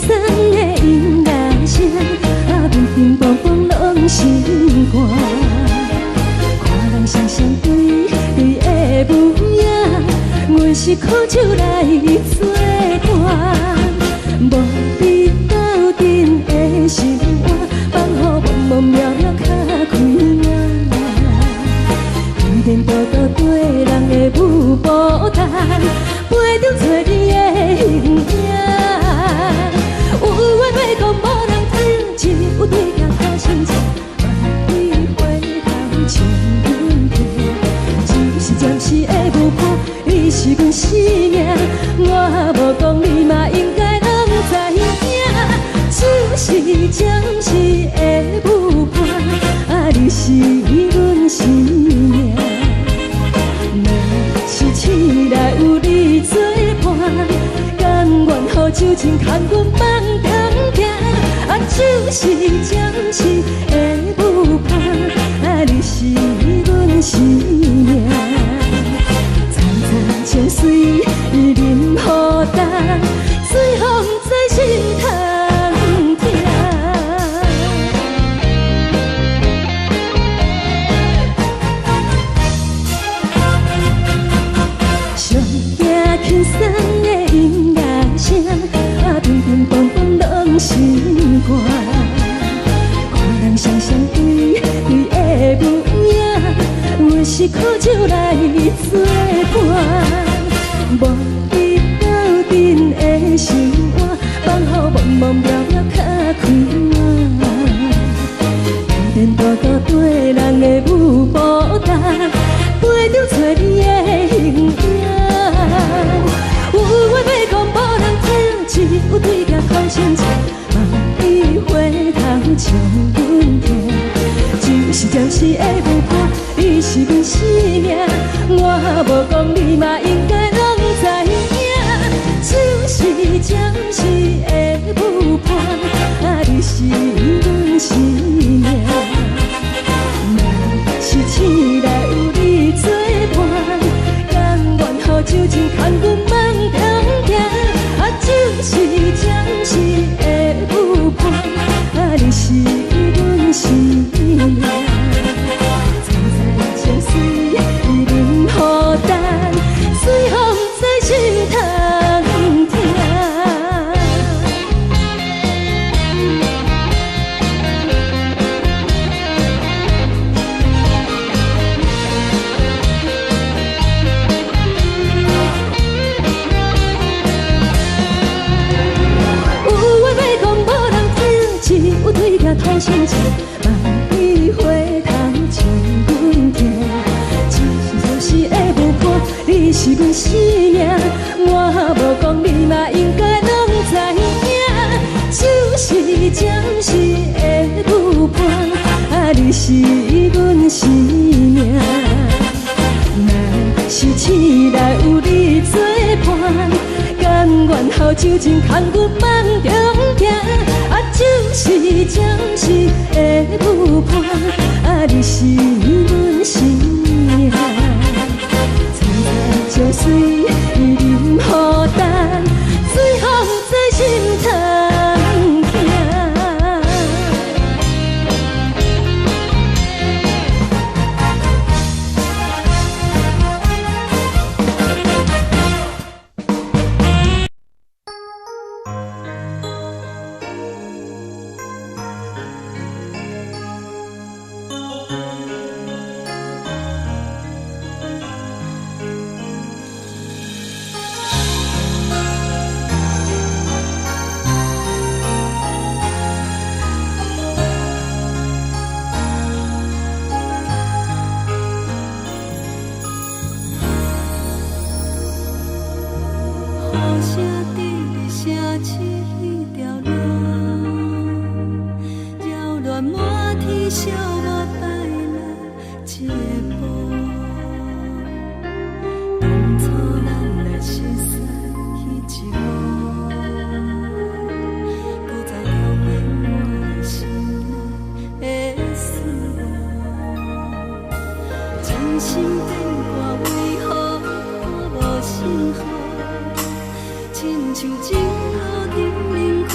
鬆的音樂聲，啊，乒乒乓乓攏心肝。看人雙雙對對的舞影，阮是苦酒來做伴，無比鬥陣的心肝，放予茫茫渺渺較開眼。天多多對人的舞步單，陪著找你的形影。有緣欲講無人知，只有對鏡看親像，萬里回頭唱阮聽。只是暫時的舞伴，你是阮生命，我無講你嘛應該攏知影。只是暫時的舞伴，啊，你是阮生命。若是醒來有你做伴，甘願予酒精牽阮放通行。啊，只是暫時的舞伴，啊，你是阮生命。層層情隨淋雨重，水予毋知心通疼。上驚輕鬆的音樂聲，啊，乒乒乓乓攏心肝。看人雙雙對對的舞影，阮是苦酒來做伴，無比鬥陣的心肝，放予茫茫渺渺較開眼。天多多對人的舞步單，陪著找你的形影。有緣欲講無人知，只有對鏡看親像，萬里回頭唱阮聽。只是暫時的舞伴，你是阮生命，我無講你嘛應該攏知影。只是暫時的舞伴，啊，你是阮生命。若是醒來有你做伴，甘願予酒精牽阮放通行。啊，只是暫時的舞伴，啊，你是阮生命。層層情隨淋雨重，水予毋知心通疼。有緣欲講無人知，只有對鏡看親像，萬里回頭唱阮聽。只是暫時的舞伴，你是阮生命，我無講你嘛應該攏知影。只是暫時的舞伴，啊，你是阮生命。若是醒來有你做伴，甘願予酒精牽阮放中行。啊，只是暫時的舞伴，啊，你是阮生命。層層情隨淋雨重，水予毋知心通疼。雨聲佇咧城市彼條路，擾亂滿天小我帶來一步。當初咱來熟似彼一幕，搁再重演我的心內的思路。真心變卦為何看無信號？親像情路頂面看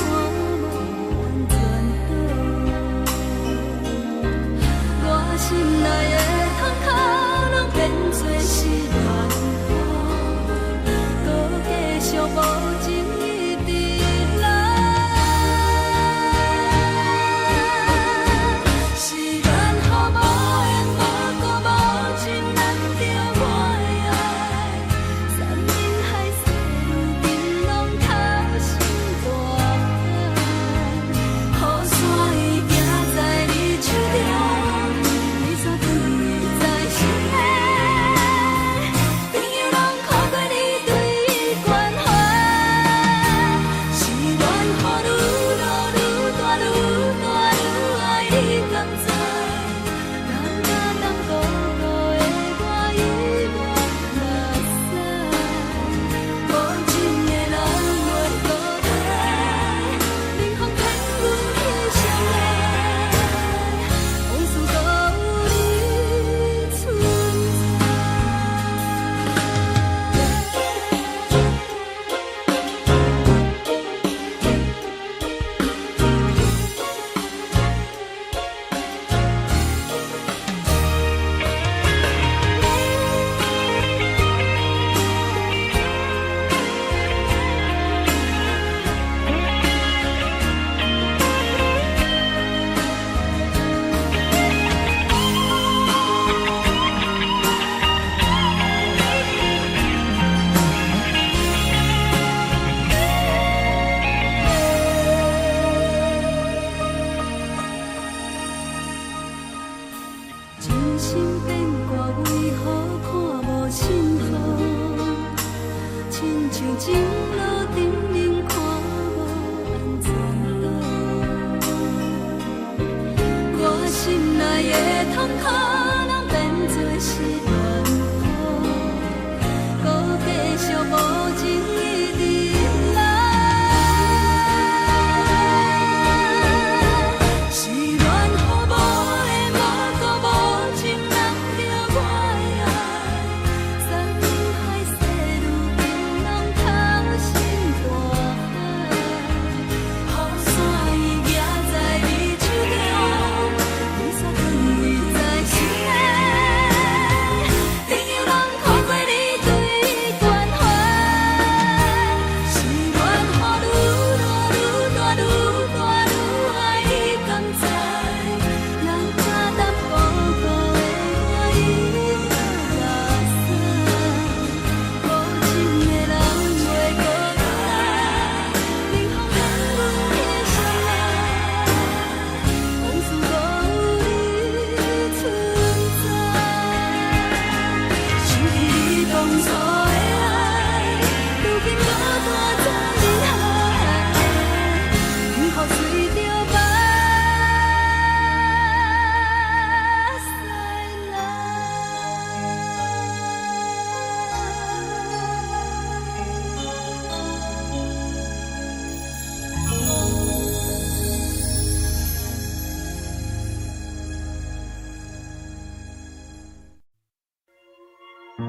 你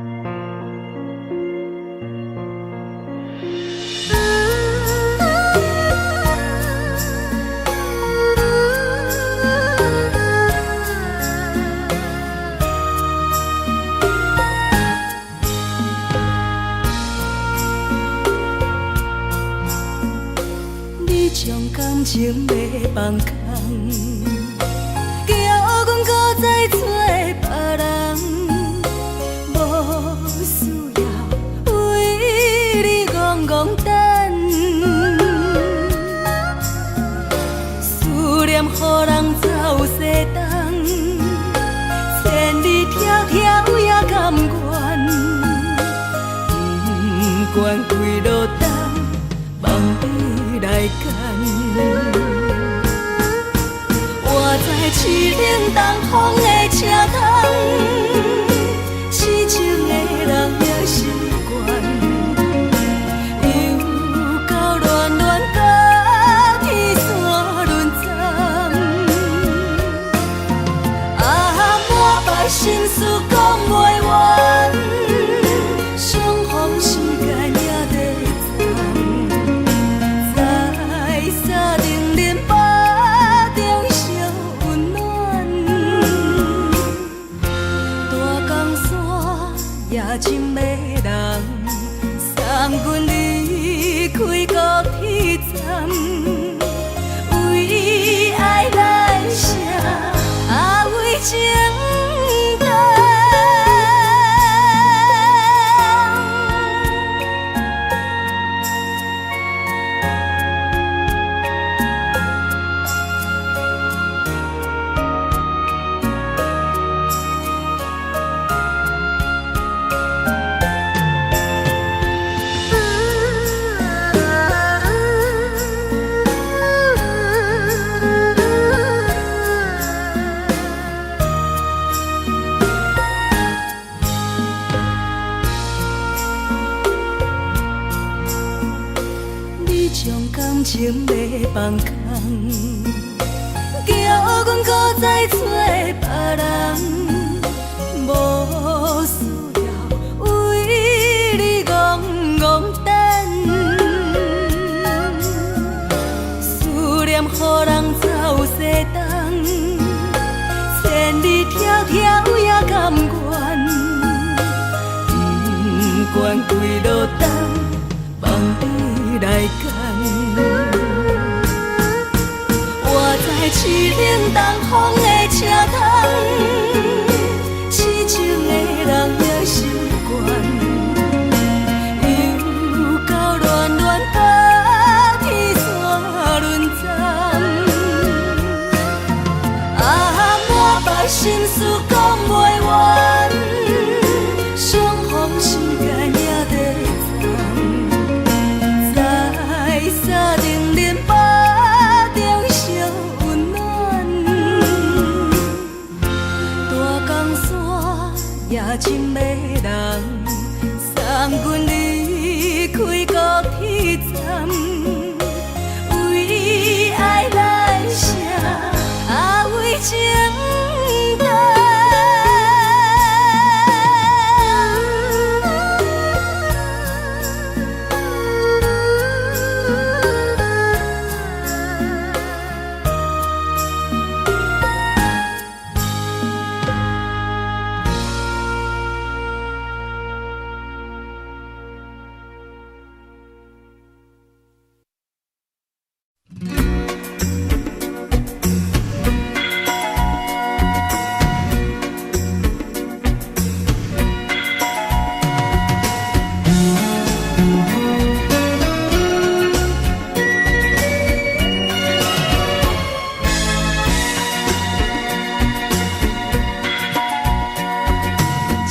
將感情欲放空，叫阮閣再找別人，無需要為你戇戇等，思念予人走西東，千里迢迢也甘願，不管幾落冬，望你來牽。我知凄冷東風的車窗，痴情的人也習慣，又到暖暖甲天山轮转，啊，满腹心事講袂完，相逢時間也在站，在三重恁腹中相溫暖，大江山也真迷人，送阮離開高鐵站，為愛來寫，啊為情等。你將感情欲放空，叫阮閣再找別人，無需要為你戇戇等，思念予人走西東，千里迢迢也甘願，不管幾落冬，望你來牽。我知凄冷東風的車窗，痴情的人也習慣，又到暖暖甲天山轮转，啊，满腹心事講袂完，相逢時間也在站，在三重恁腹中相溫暖，大江山也真迷人，送阮離開高鐵站，為愛來寫，啊為情等。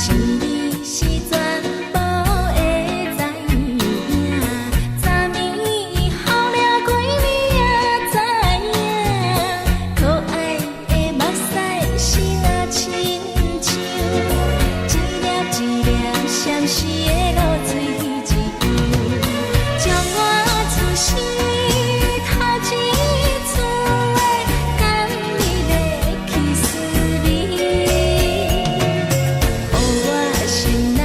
錢是全部的知影，昨暝予掠過你也知影，可愛的目屎是若親像一粒一粒閃烁的露水一样，將我此生頭一次的甘蜜的去思味。予我心內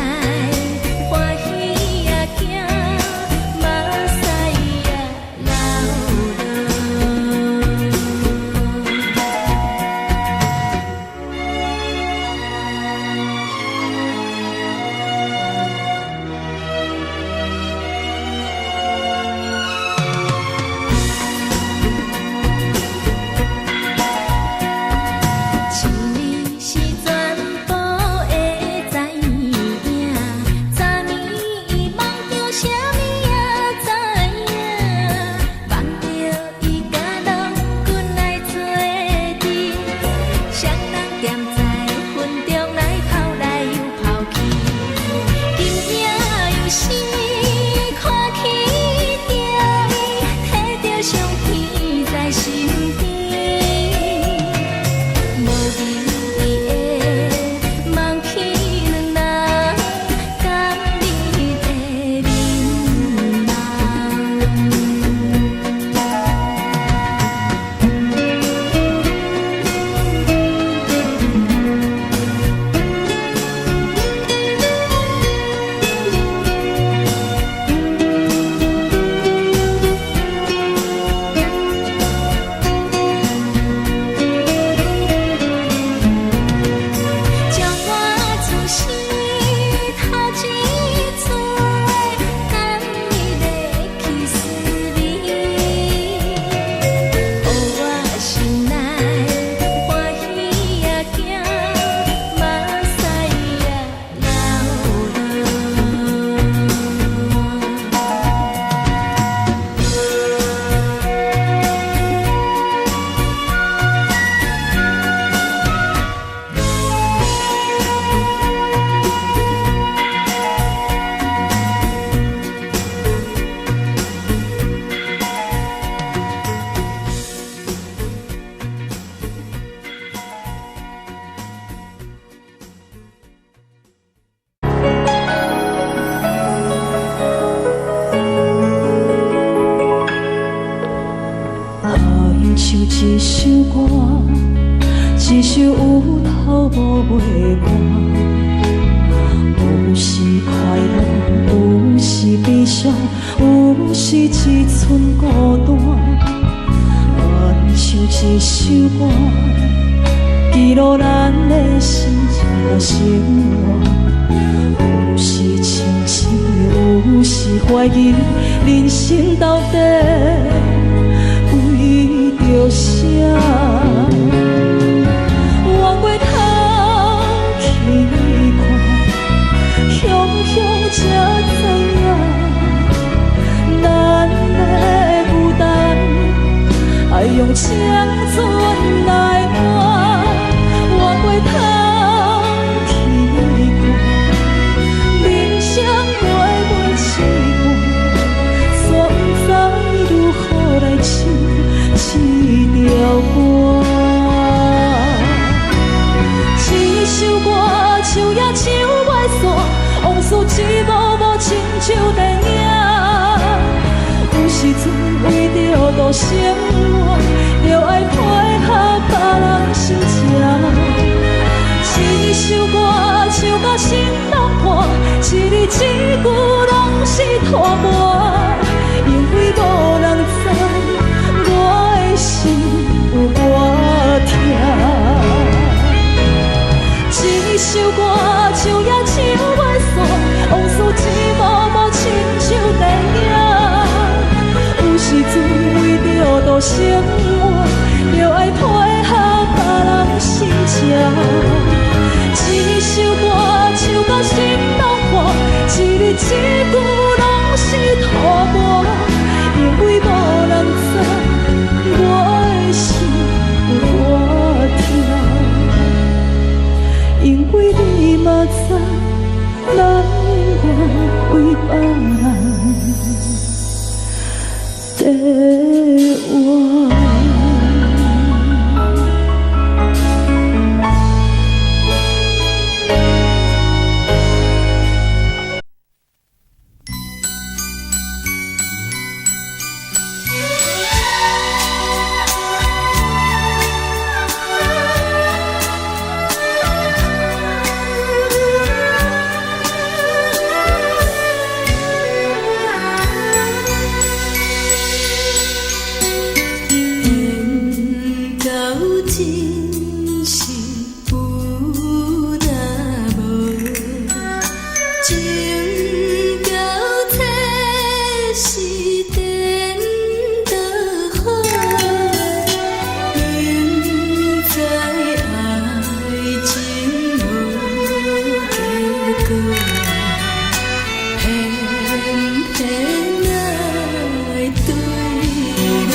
像一首歌，一首有頭無尾歌。有時快樂，有時悲傷，有時一寸孤單。愛像一首歌，記錄咱的心情生活。有時清醒，有時懷疑，人生到底為著啥？轉過頭去看，雄雄才知影，咱的負擔愛用青春來換。轉過頭去看，人生袂袂試半，煞毋知如何來唱這條歌。這首歌唱也唱袂煞，往事一幕幕親像電影。有時陣為著度生活，著愛配合別人心情。這首歌唱甲心攏破，一字一句攏是拖磨，因為無人知我的心有偌疼。這首歌唱也唱袂煞，往事一幕幕親像電影。有時陣為著度生活，著愛配合別人心情。這首歌唱甲心攏破，一字一句攏是拖磨，因為無人知我的心有偌疼。因為你嘛知，咱永遠為別人在活。緣到真是有若無，情到這是顛倒好，明知愛情無結果，偏偏愛對落。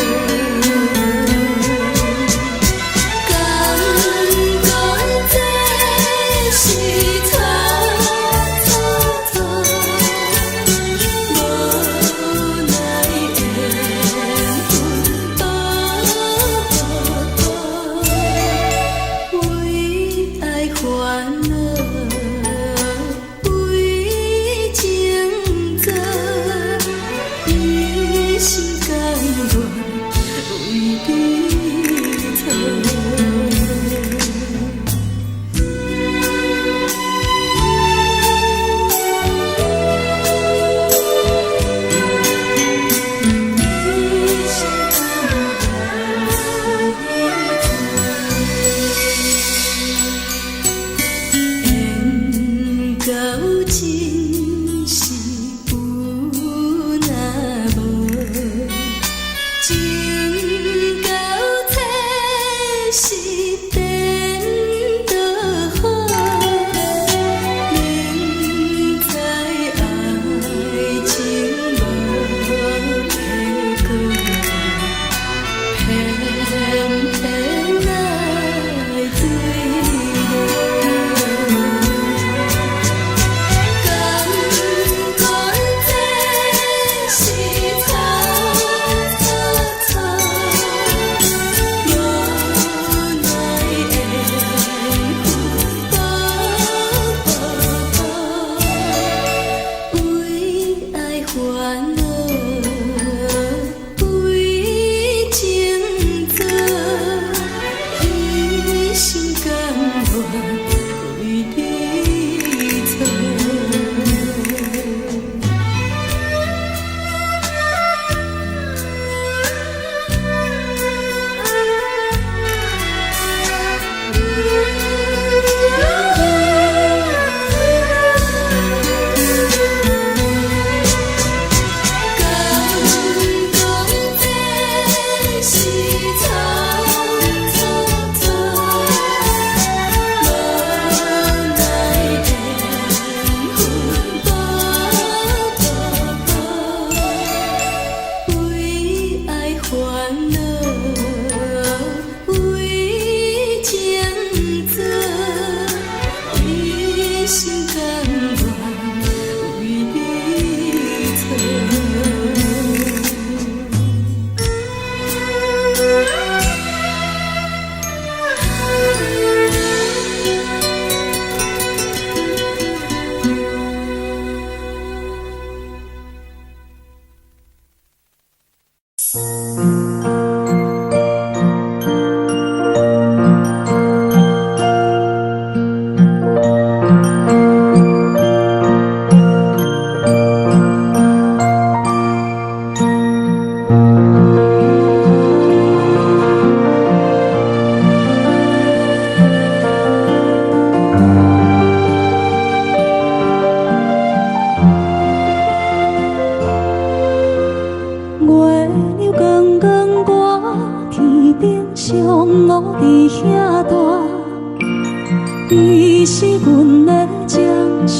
感覺這是錯錯錯，無奈緣分步步，為愛煩惱，為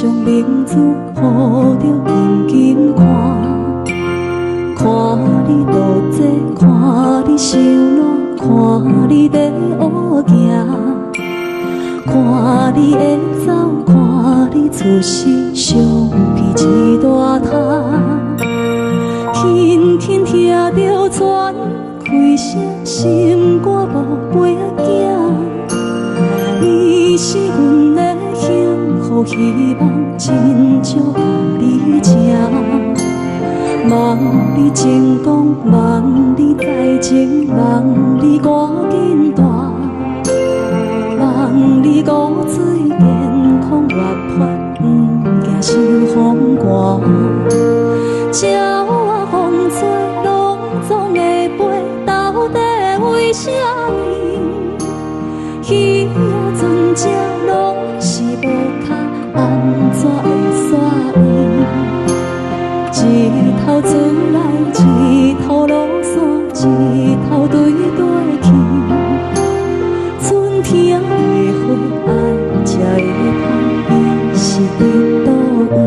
掌明珠抱著紧紧看，看你渡济，看你收涎，看你伫学行，看你会走，看你出世，相片一大摊，轻轻听著船开声，心肝宝贝仔囝。你是阮的幸福希望，真少共你请。望你成功，望你再情，望你赶紧大，望你五水健康活泼，毋惊受风寒。鸟仔风吹，拢总会飞，到底为啥物？鱼仔船只拢是无跤，按怎会煞圆？一头出来，一头落山，一头对过去。春天的花爱才会芳，伊是伫佗位？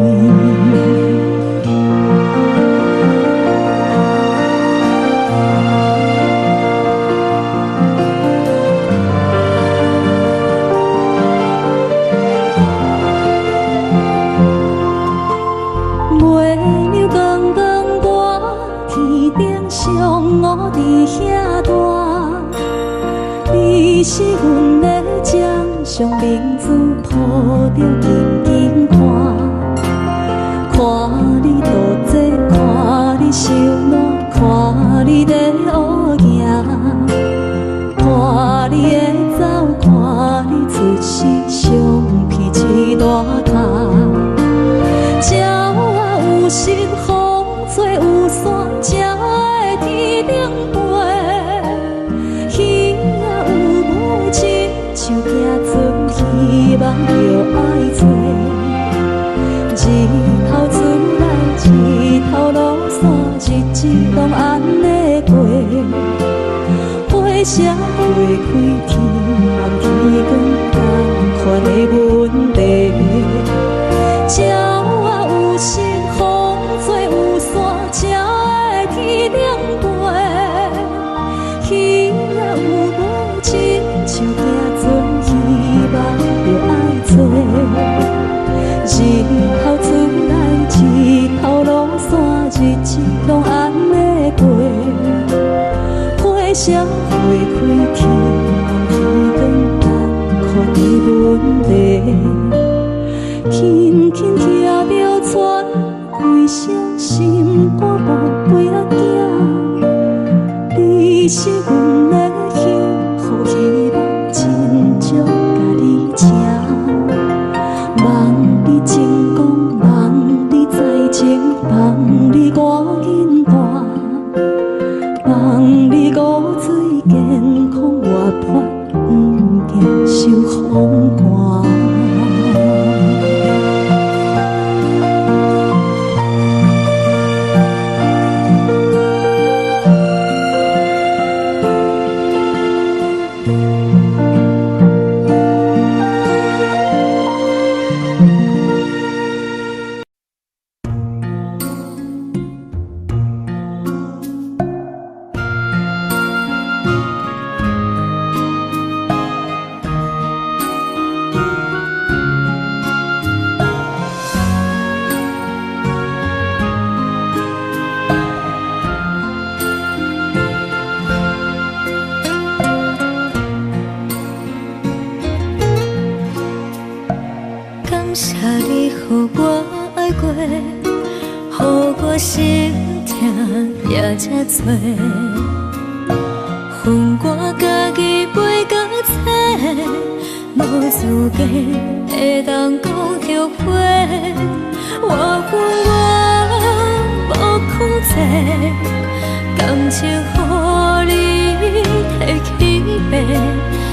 月亮光光挂天顶，上乌伫遐大。你是阮的掌上明珠，抱著紧紧看，看你渡济，看你收涎，看你伫学行，看你会走，看你出世，相片一大摊。鸟仔有心，风吹有线，才会天顶飞。鱼仔有尾，亲像行船，希望著爱揣。日头出来，日头落山，日子拢按呢过。花谢花开，天暗天光，仝款的问题。鸟仔有心，风吹有线，才会天顶飞。鱼仔有尾，亲像行船，希望著爱揣。日头出来，日头落山，日子拢按呢过。花谢花开，天暗天光，仝款的问题。轻轻听著船开声，心肝宝贝仔囝，你是阮的幸福希望，真少共你请。望你成功，望你再情，望你赶紧大，望你五水健康活泼，毋惊受风寒。感謝你予我愛過，予我心疼也這多。予我家己飞到册，無資格會當講後悔。我恨我無控制，感情予你提去爬，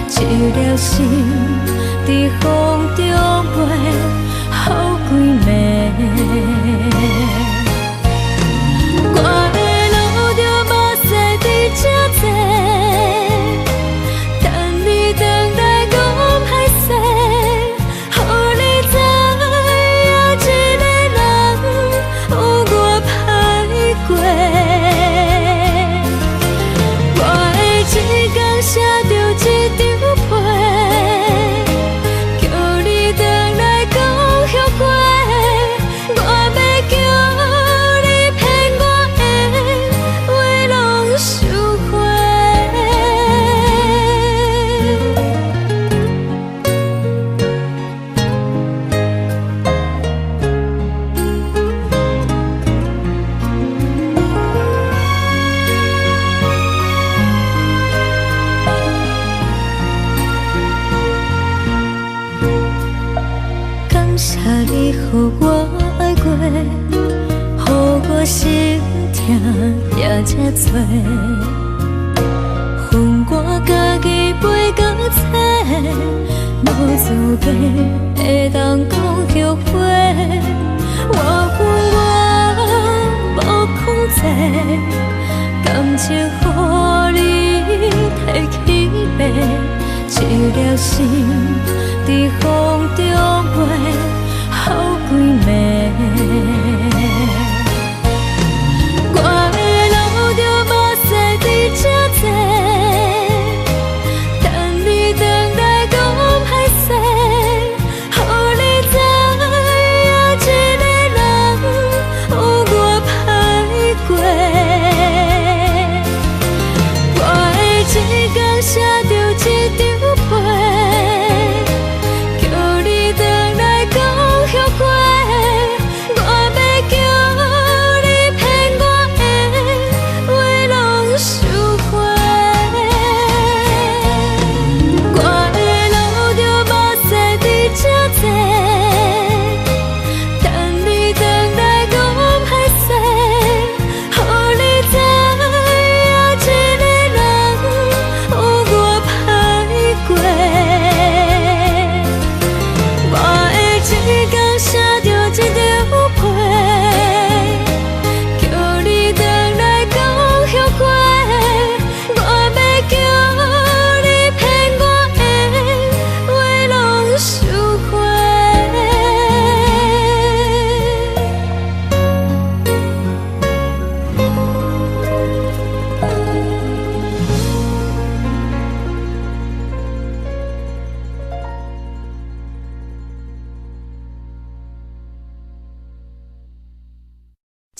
一粒心佇風中飛，予規暝。我会流著目屎伫这坐，等你转来讲歹势，予你知影找，予我家己飞到册，无资格会当讲后悔。我分我无控制，感情予你提去爬，一粒心伫风中飞，好几暝。我会流著目屎伫这坐，等你转来讲歹势，予你知影一个人有偌歹过。我会一工写著一张批，叫你转来讲后悔。我欲叫你骗我的话拢收回。我会流著目屎伫这坐，等你转来讲歹势，予你知影一个人有偌歹过。我会一工写著一张批，叫你转来讲后悔。我欲叫你骗我的话拢收回。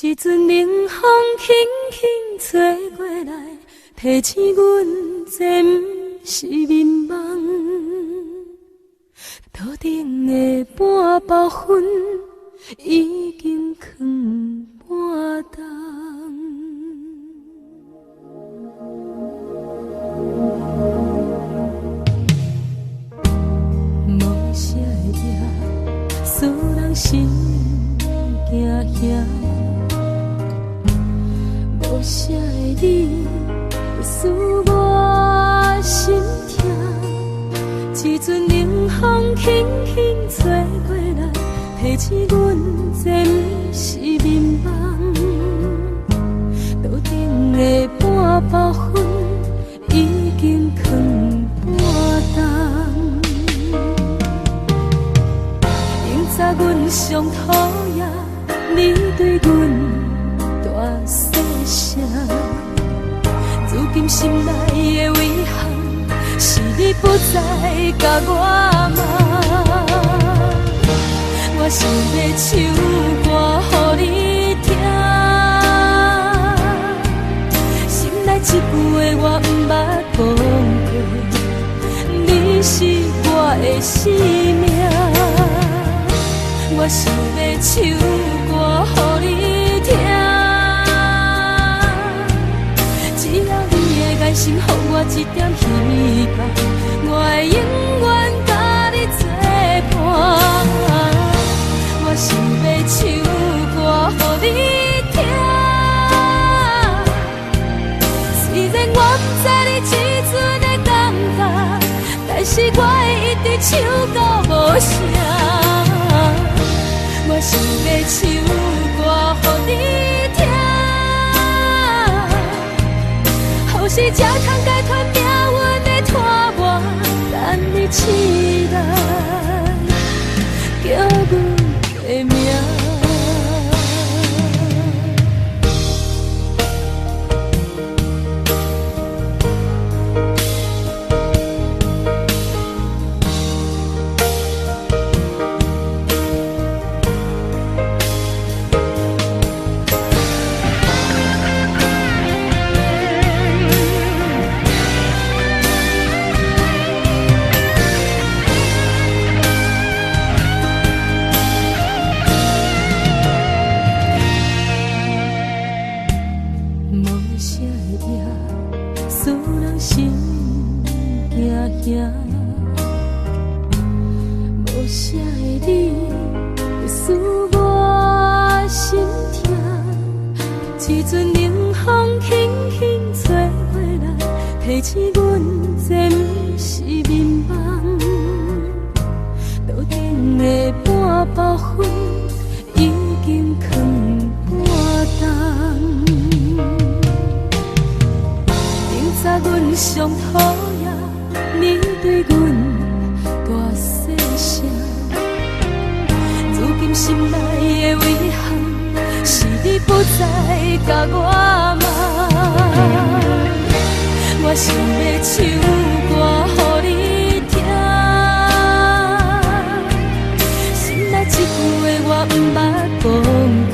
一阵冷风轻轻吹过来，提醒阮这毋是眠梦。桌顶的半包烟已经囥半冬。无声的夜，使人心惊吓。无声的你，使我心痛。一阵冷风轻轻吹过来，提醒阮这毋是眠梦。桌顶的半包烟已经囥半冬。永早阮上讨厌你对阮大细声，如今心内的遗憾，是你不再共我骂。我想欲唱歌予你听，心内这句话我毋捌讲过，你是我的生命。我想欲唱歌予你听，只要你的眼神予我一点希望，我会永远佮你作伴。我想欲唱歌予你听，虽然我不知你这阵的感觉，但是我会一直唱到无声。我想欲唱歌予你听，予是才通解脱命运的拖磨，等你醒来，叫阮的名。无声的夜，使人心惊吓。无声的你，使我心痛。一阵冷风轻轻醒阮這毋是眠夢，桌頂的半包粉已經囥半冬。頂早阮上討厭你對阮大細聲，如今心內的遺憾是你不再共我罵。我想欲唱歌予你聽，心內這句話我毋捌講過，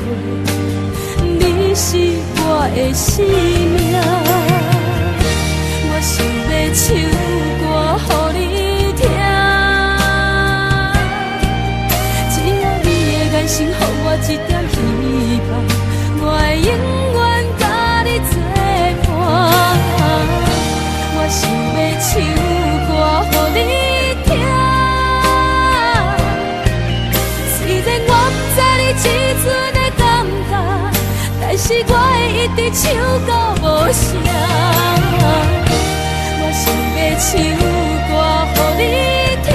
你是我的生命。我想欲唱歌予你聽，只要你的眼神予我一點希望，我會永遠佮你作伴。我想欲唱歌予你聽，雖然我毋知你這陣的感覺，但是我會一直唱到無聲。我想欲唱歌予你聽，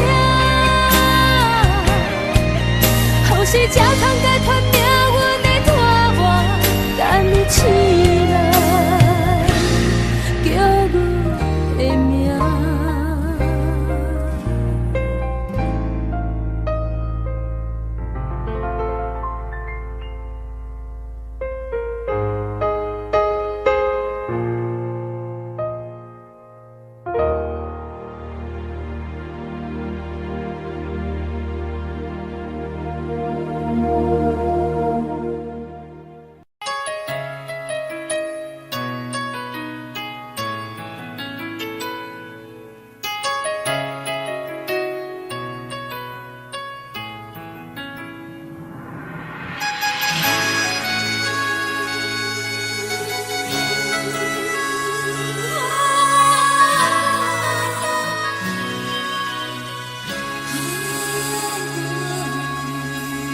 予是才通解脫命運的拖磨，等你醒來，叫阮的名。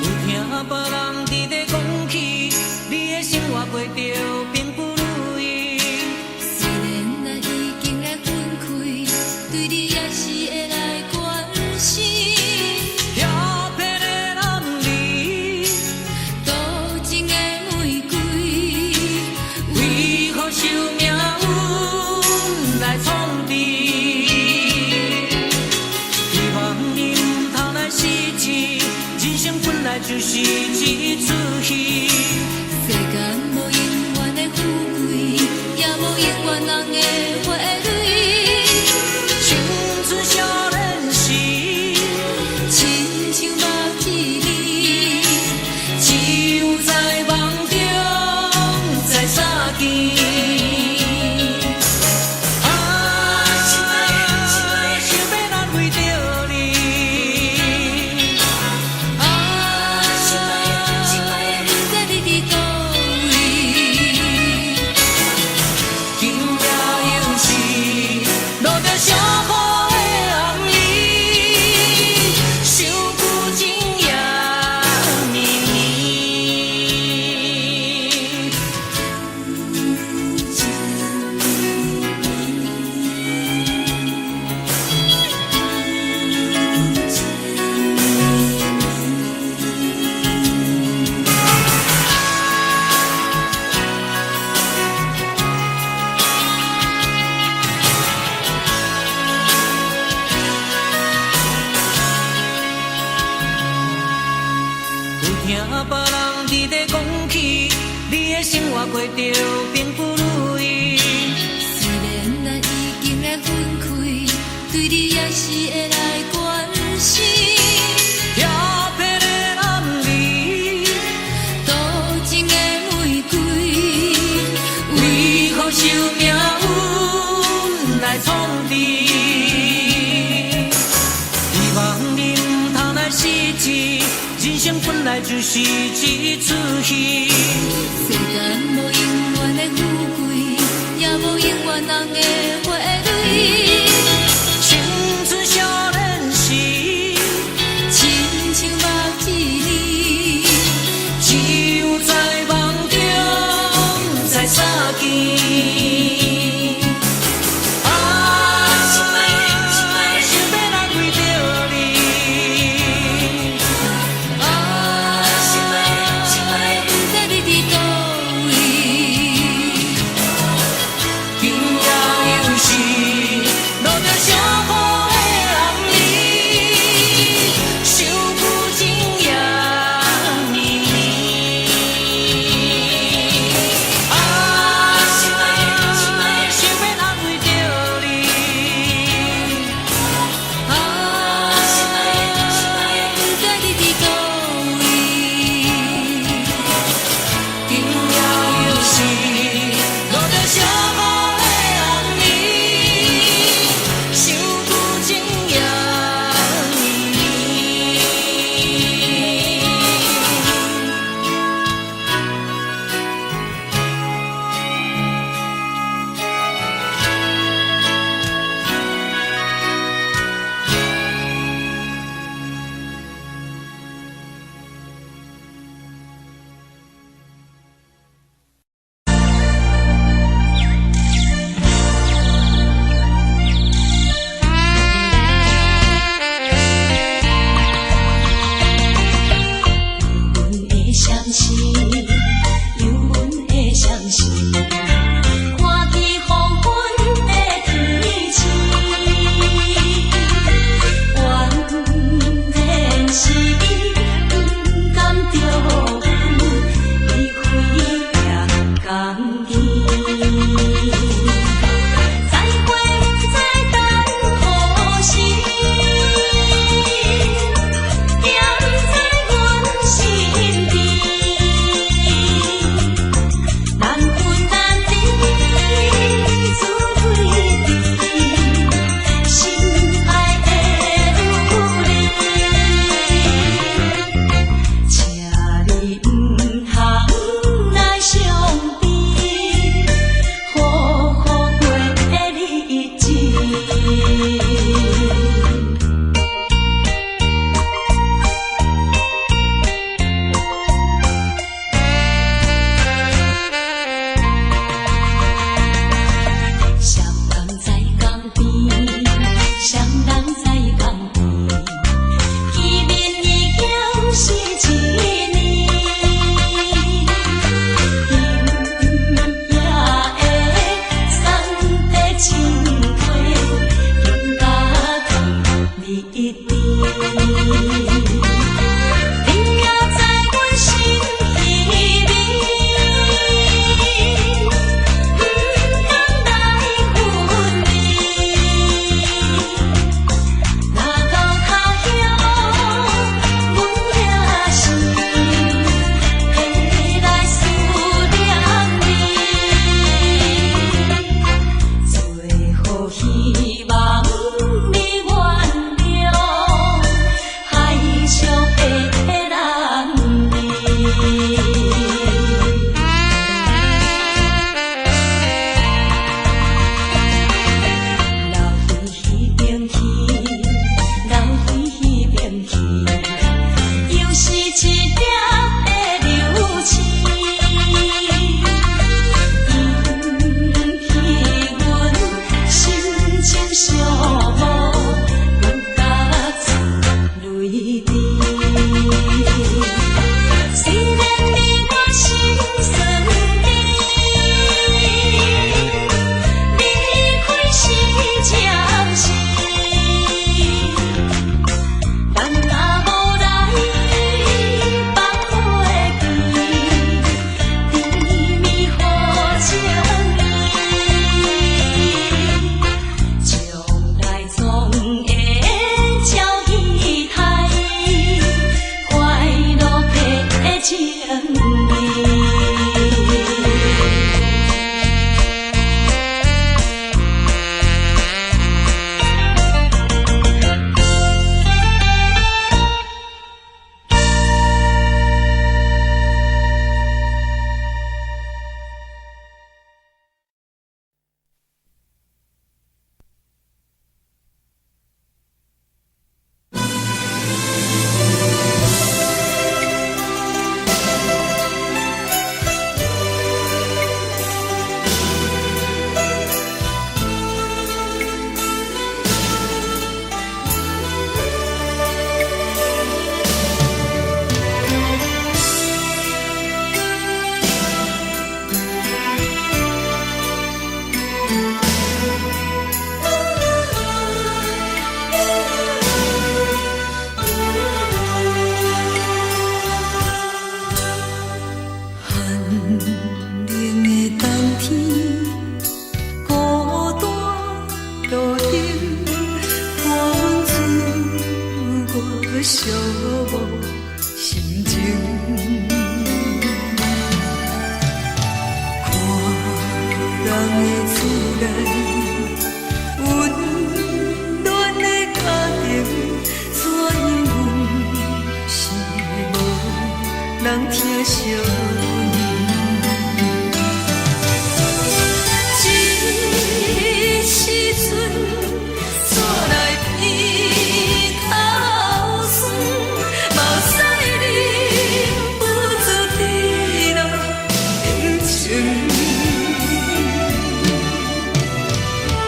有聽別人佇咧講起，你的生活過著並不如意。雖然咱已經來分開，對你也是會來關心。調皮的男兒，多情的玫瑰，為何受命運來創治？希望你毋通來失志，人生本來就是一齣戲。世間無永遠的富貴，也無永遠人的花蕊。青春少年時，親像目一暝，只有在夢中再相見。啊，想欲難為著你。啊，不知你佇佗位。今夜又是落著小雨的暗暝，想舊情也綿綿。有聽別人佇咧講起，你的生活過著並不如意。雖然咱已經來分開，對你也是會來關心。調皮的男兒，多情的玫瑰，為何受命運來創治？希望你毋通來失志，人生本來就是一齣戲。世間無永遠的富貴，也無永遠人的花蕊。青春少年時，親像目一暝，只有在夢中再相見。啊，相思，有阮的相思，看见黄昏的天星，原来是伊不甘著阮离开也甘愿。再会不知等何时，惦在阮身边，难分难离，自对甜，心爱的女儿，请你毋通来伤悲，好好过日子。双人在江边，双人在江边，见面已经是一年。今夜的送的情话，更加甜蜜甜。你也知阮心稀微，毋甘来分离。若到他乡，阮也是会来思念你。最好希望你原谅海上的男儿。留伫彼边去，留伫彼边去，又是一粒的流星，引起阮心情寂寞，阮甲出泪滴。虽然你我心酸甜，离开是暂时，咱若无来放袂记，甜蜜好情意，将来总会照期待，快乐的情意。寒冷的冬天，孤单路灯，看阮自我寂寞心情。看人的厝内，温暖的家庭，怎样阮是无人疼惜阮。这时阵，怎来鼻头酸，目屎忍不住滴落眼睛。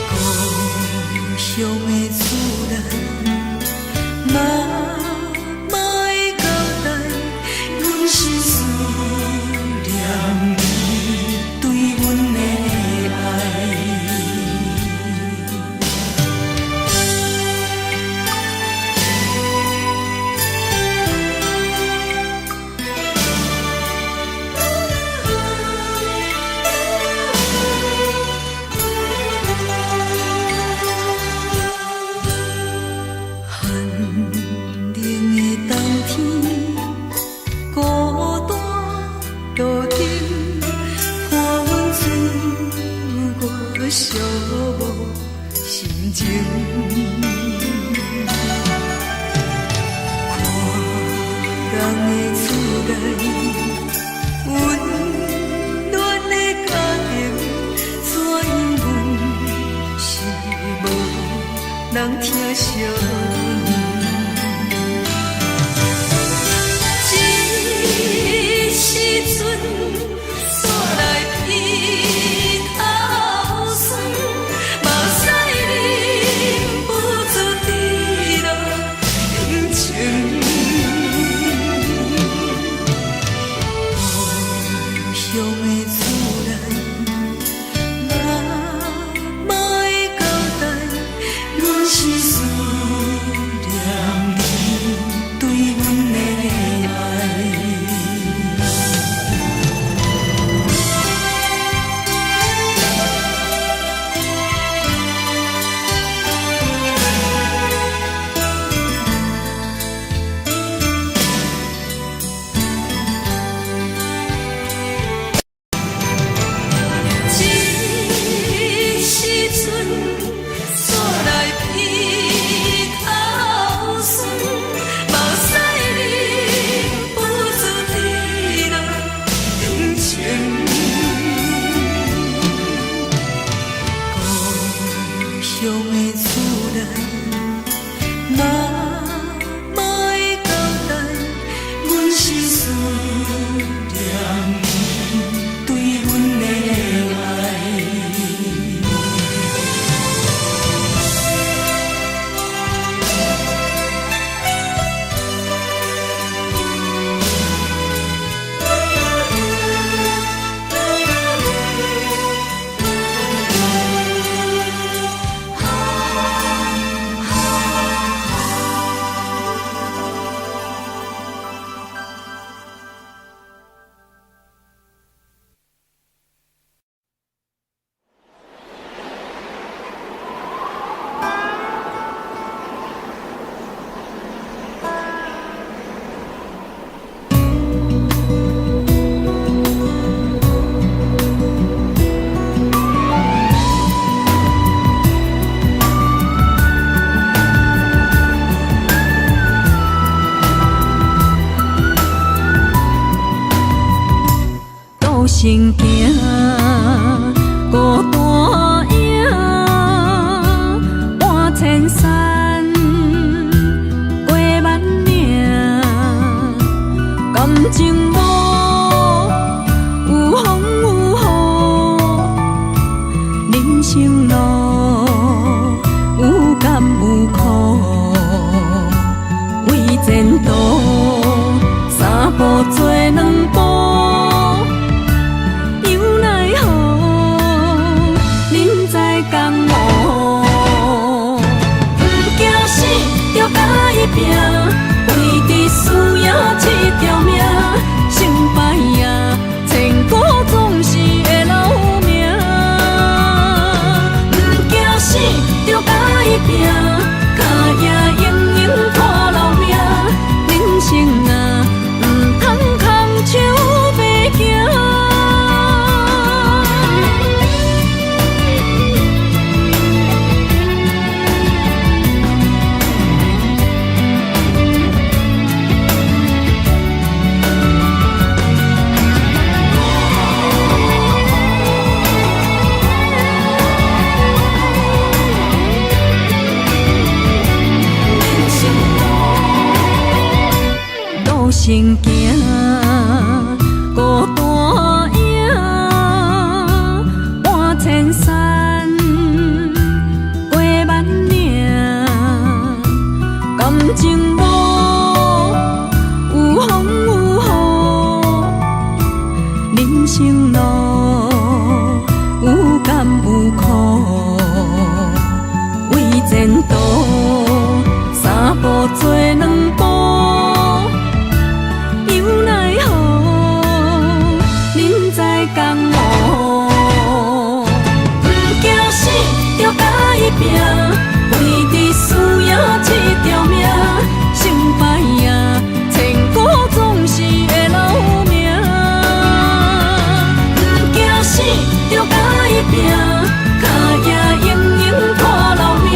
故乡的厝内，妈妈的交代，阮是情。看人的厝內，溫暖的家庭，怎樣阮是無人疼惜阮。這時陣煞來鼻頭酸，目屎忍不住滴落眼睛。故鄉的厝內，媽媽的交代，阮是思念你對阮的愛。這時陣煞來鼻頭酸，目屎忍不住滴落眼睛。故鄉的厝內，媽媽的交代，阮是思念你對阮的愛。路先行，孤單影，搬千山，過萬嶺，感情路有風有雨，人生路有甘有苦，為前途三步做兩步。又奈何，人在江湖，毋驚死，著共伊拚，為著輸贏這條命，成敗啊，千古總是會留名。毋驚死，著共伊拚，跤跡永永看留名。人生啊，毋通空手白行。路先行，孤單影，搬千山，過萬嶺，感情路有風有雨，人生路有甘有苦，為前途三步做兩步。又奈何，人在江湖，毋驚死，著共伊拚，為著輸贏這條命，成敗啊，千古總是會留名。毋驚死，著共伊拚，跤跡永永看留名。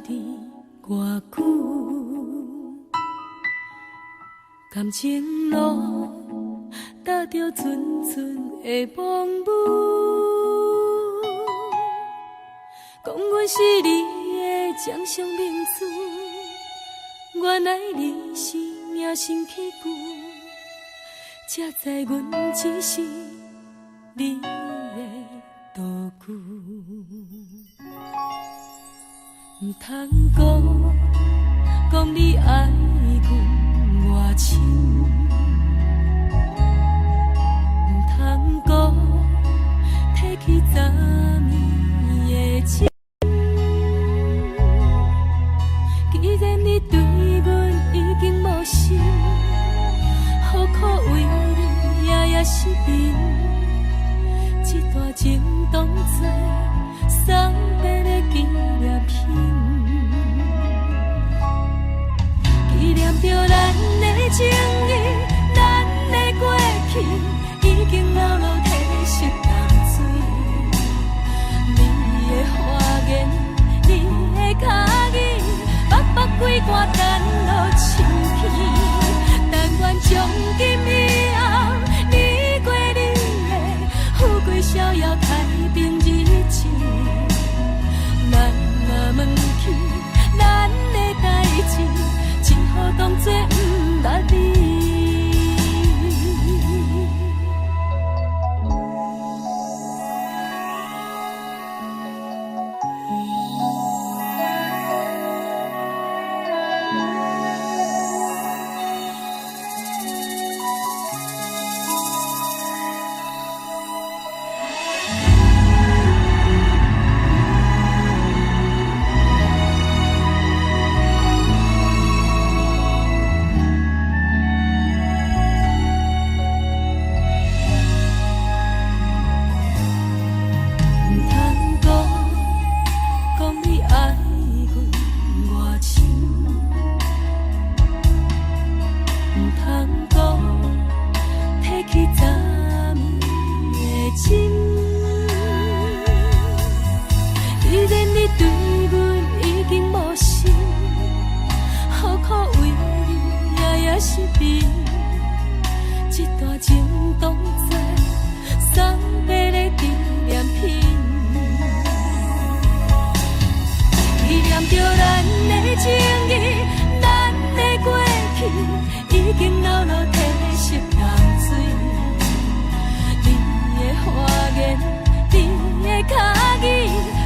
伫偌久？感情路踏著阵阵的风雨，讲阮是你的掌上明珠，原来你是命生起旧，才知阮只是你的道具。毋通讲，讲你爱阮偌深，毋通讲，提起昨暝的情。既然你對阮已經無心，何苦為你夜夜失眠？這段情當作送別的紀念品，紀念著咱的情誼，咱的過去，已經老落褪色淡水。你的花言，你的跤語，北北規寒等落深去。但願從今以後，你過你的，富貴逍遙太平日子。咱若問起咱的代誌，只好當作毋捌你。毋通講，講你愛阮偌深，毋通講，提起昨暝的情。既然你對阮已經無心，何苦為你夜夜失眠？這段情當作送別的紀念品，紀念著咱的情誼，咱的過去，已經老落褪色淡水。你的花言，你的跤語，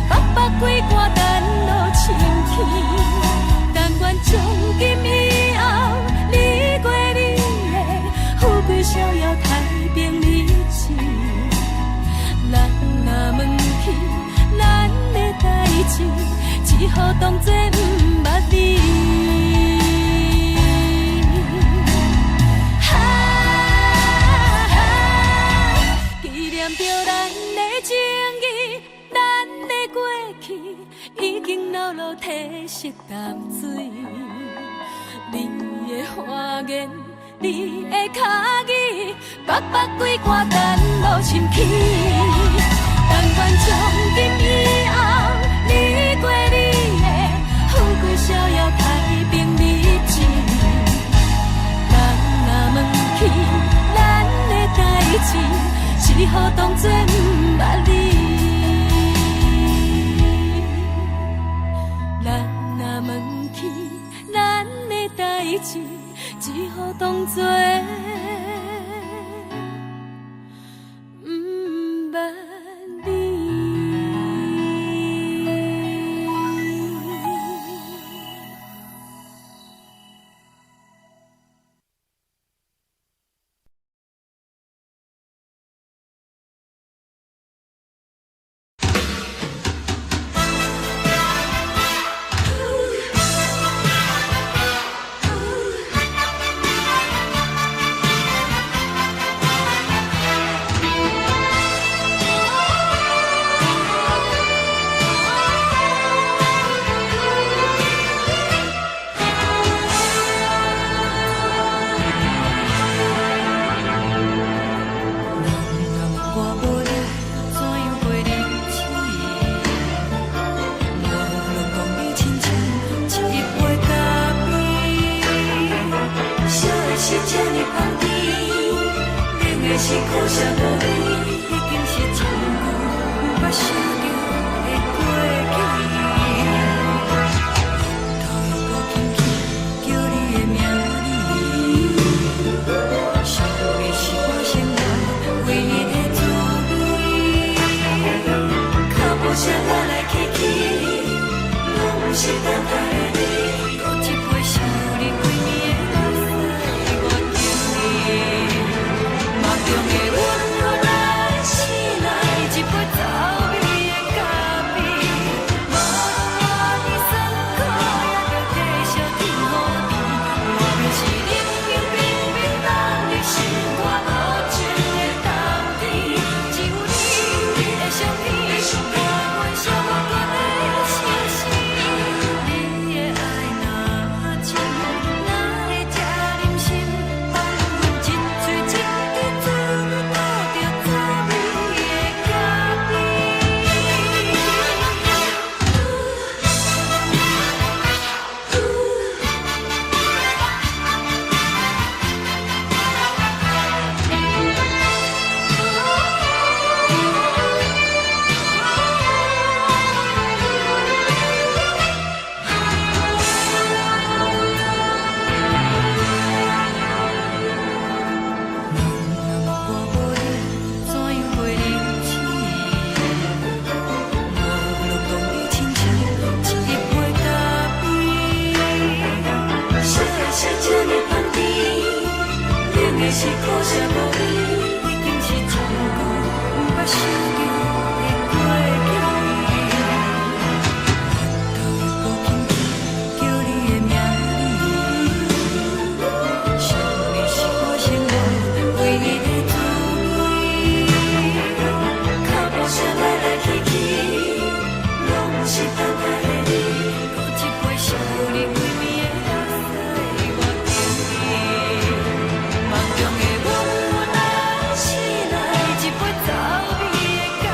北北規寒等落深去。但願從今以後，你過你的，富貴逍遙太平日子。咱若問起咱的代誌，只好當作毋捌你。哈，紀念著咱的情誼，咱的過去，已經老落褪色淡水。你的花言，你的跤語，北北規寒等落深去。但願從今以後，你過你的，富貴逍遙太平日子。人若問起咱的代誌，只好當作毋捌你。人若問起咱的代誌，只好當作毋捌你。是可惜無你，已經是真久毋捌想著的過去。頭又閣輕輕叫你的名字，想的是我生活唯一的滋味。腳步聲來來去去，攏毋是等待的你。閣一杯想你規暝的目屎，我敬你。夢中的阮阮醒來，一杯走味的咖啡，無論偌尼酸苦，也著繼續天雨甜。外面是冷冷冰冰冬日，心肝無情的冬天，只有你的相片，伴阮寂寞的相思。你的愛若真，哪會這忍心放阮一喙一支嘴吐著走味的咖啡？人若我無你，怎樣過日子？無論當你親像一杯咖啡。啥的是這呢香甜，冷的是可惜無你，已經是真久毋捌想著的過去。頭又閣輕輕叫你的名字，想的是我生活唯一的滋味。腳步聲來來去去，攏毋是等待的你。閣一杯想你規暝的目屎，我敬你。夢中的阮阮醒來，一杯走味的咖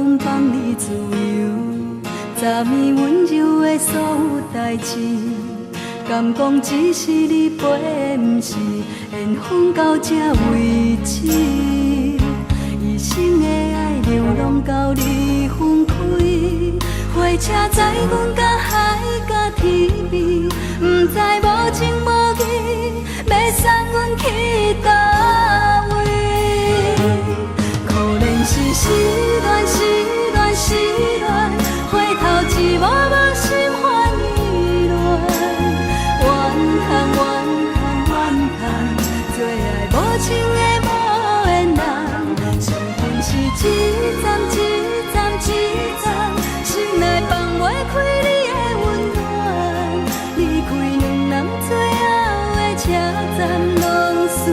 阮放你自由。昨暝溫柔的所有代誌，敢講只是你陪，毋是緣分到這為止。一生的愛流浪到你分開，火車載阮到海角天邊，毋知無情無義，欲送阮去佗位。可憐是失戀，失戀，失戀，回頭一幕幕心煩意亂。怨嘆怨嘆怨嘆，做愛無情的無緣人，傷痕是一站一站一站，心內放袂開你的溫暖。離開兩人最後的車站，攏隨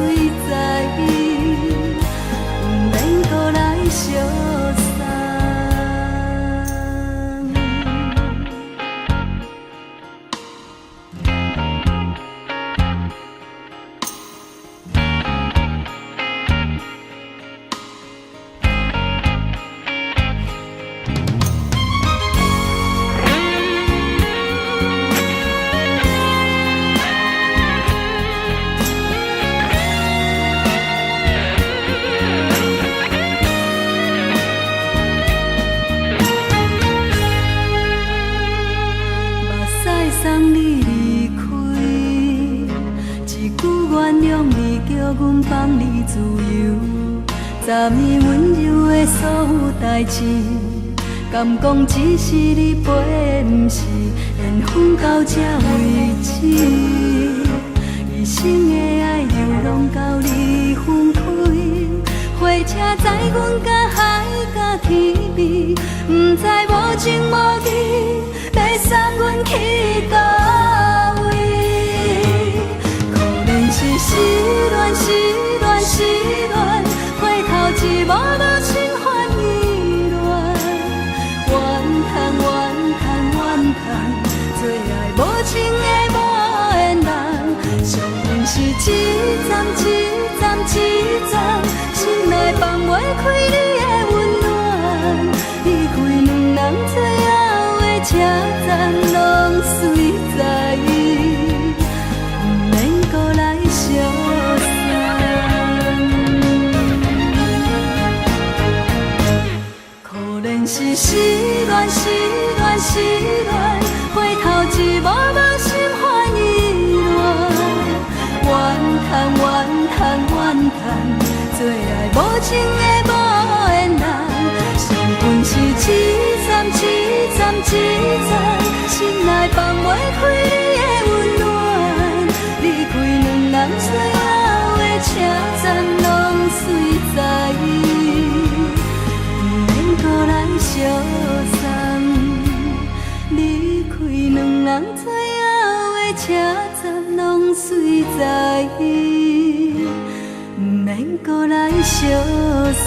在毋免閣來相送。目屎送你離開，一句原諒你，叫阮放你自由。昨暝溫柔的所有代誌，敢講只是你陪，毋是緣分到這為止。一生的愛流浪到你分開，火車載阮到海角天邊，毋知無情無義，欲送阮去佗位。可憐是失戀，失戀，失戀，回頭一幕幕心煩意亂。怨嘆怨嘆怨嘆，做愛無情的無緣人，傷痕是一站一站一站，心內放袂開你的溫暖。離開兩人最後的車站，攏隨在毋免閣來相送。可憐是失戀，失戀，失戀，回頭一幕幕心煩意亂。怨嘆怨嘆怨嘆，做愛無情的無緣人，傷痕是一站一站一站，心內放袂開你的溫暖。離開兩人最後的車站，攏隨在毋免閣來相送。離開兩人最後的車站，攏隨在毋免閣來相送。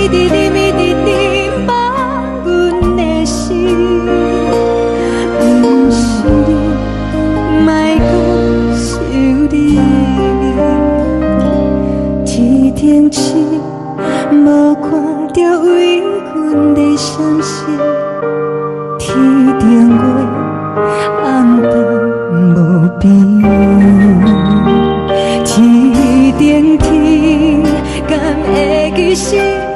直忍一直忍放阮的心，毋是你，莫閣想你。天頂星，無看著為阮咧閃爍，天頂月，暗淡無邊。天頂天，敢會記是予你？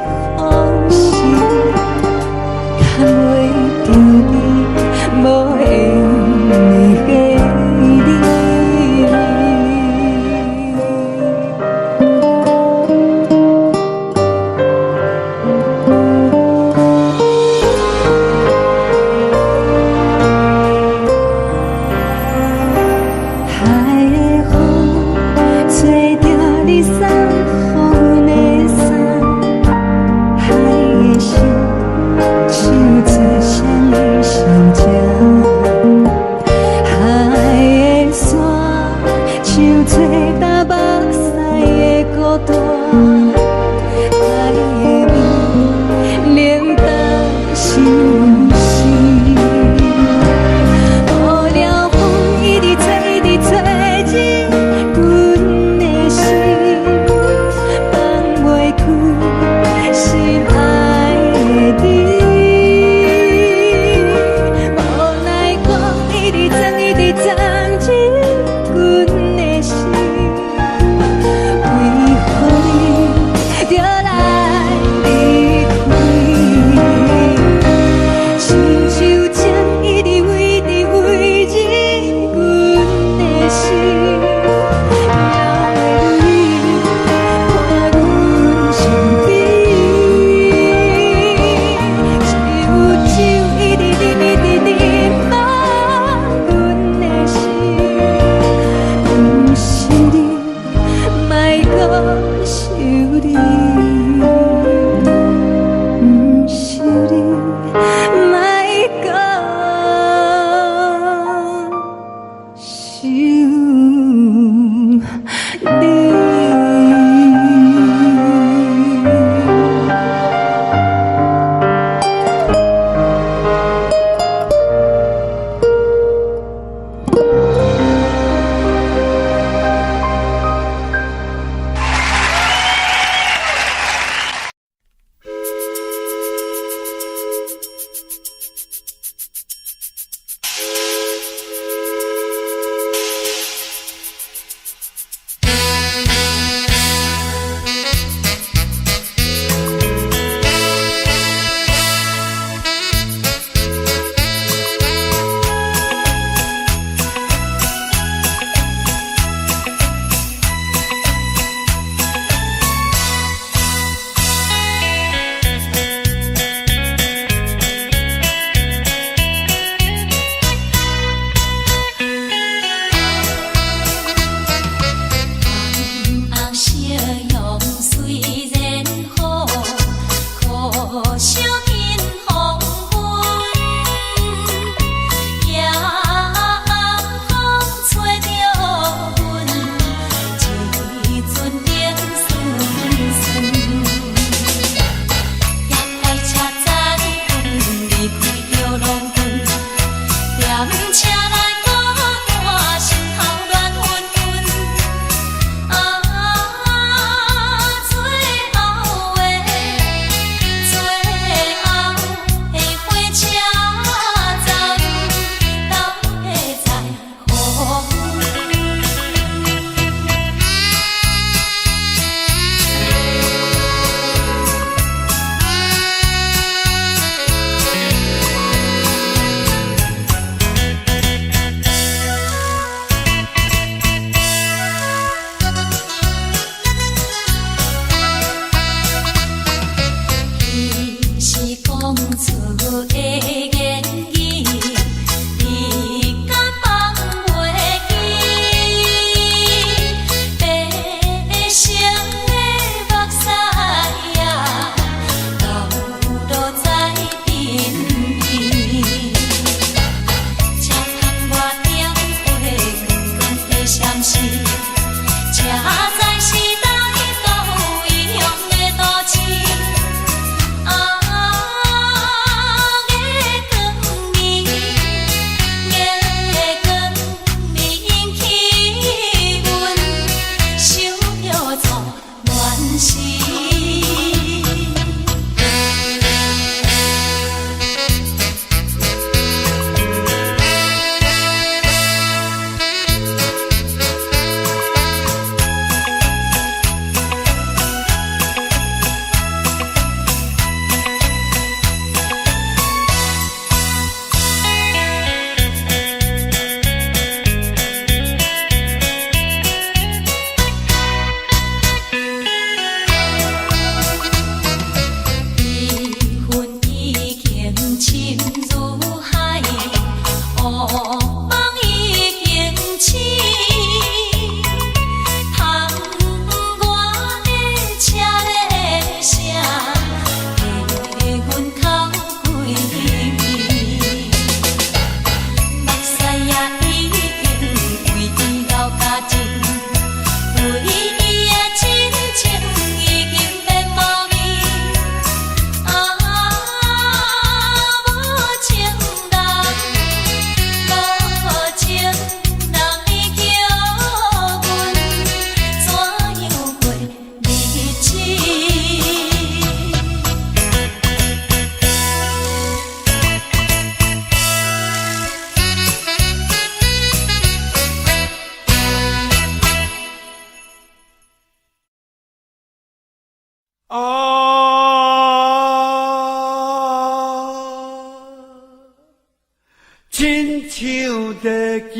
親像在叫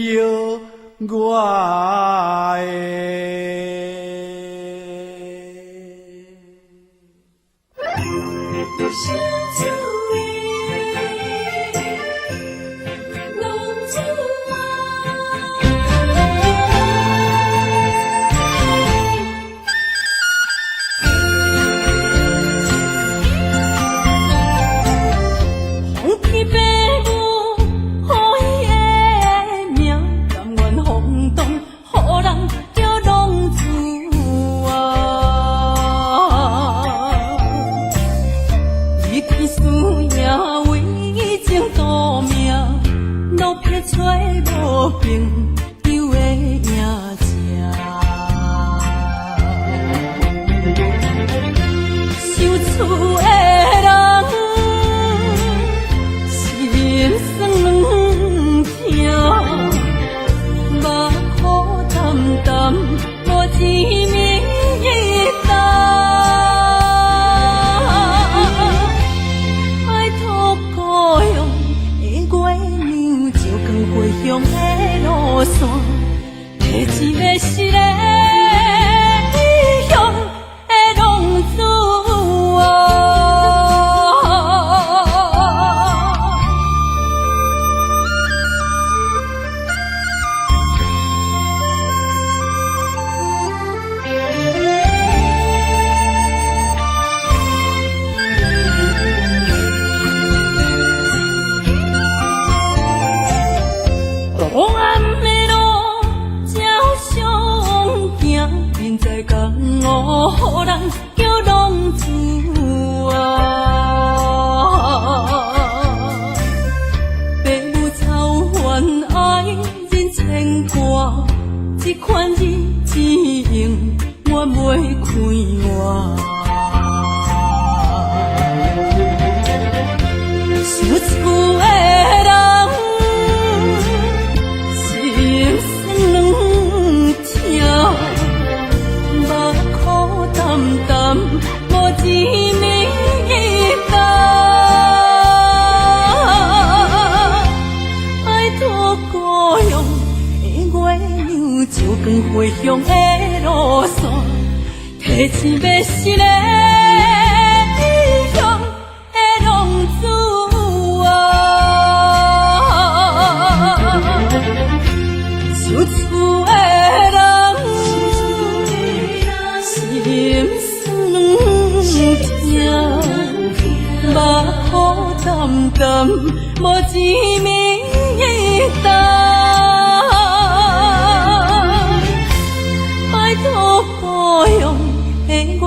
我的。浪子啊。风起爸母予伊的名，甘愿风动，予人叫浪子啊。伊去输赢为情赌命，落魄找无朋友的影子。想厝的人心酸两疼，目苦澹澹，无一暝担。拜托故乡的月娘，照光回乡的路线，提一个失的异乡的浪子啊。黑暗的路照相行，人在江湖，予人叫浪子啊。爸母操烦爱人牵挂，这款日子永远袂快活。想厝的人心酸两疼，目苦澹澹，无一暝担。拜托故乡的月娘，照光回乡的路线，提一个失的异乡的浪子啊。想厝的人心酸两疼，目苦澹澹，无一暝担。拜托故乡的月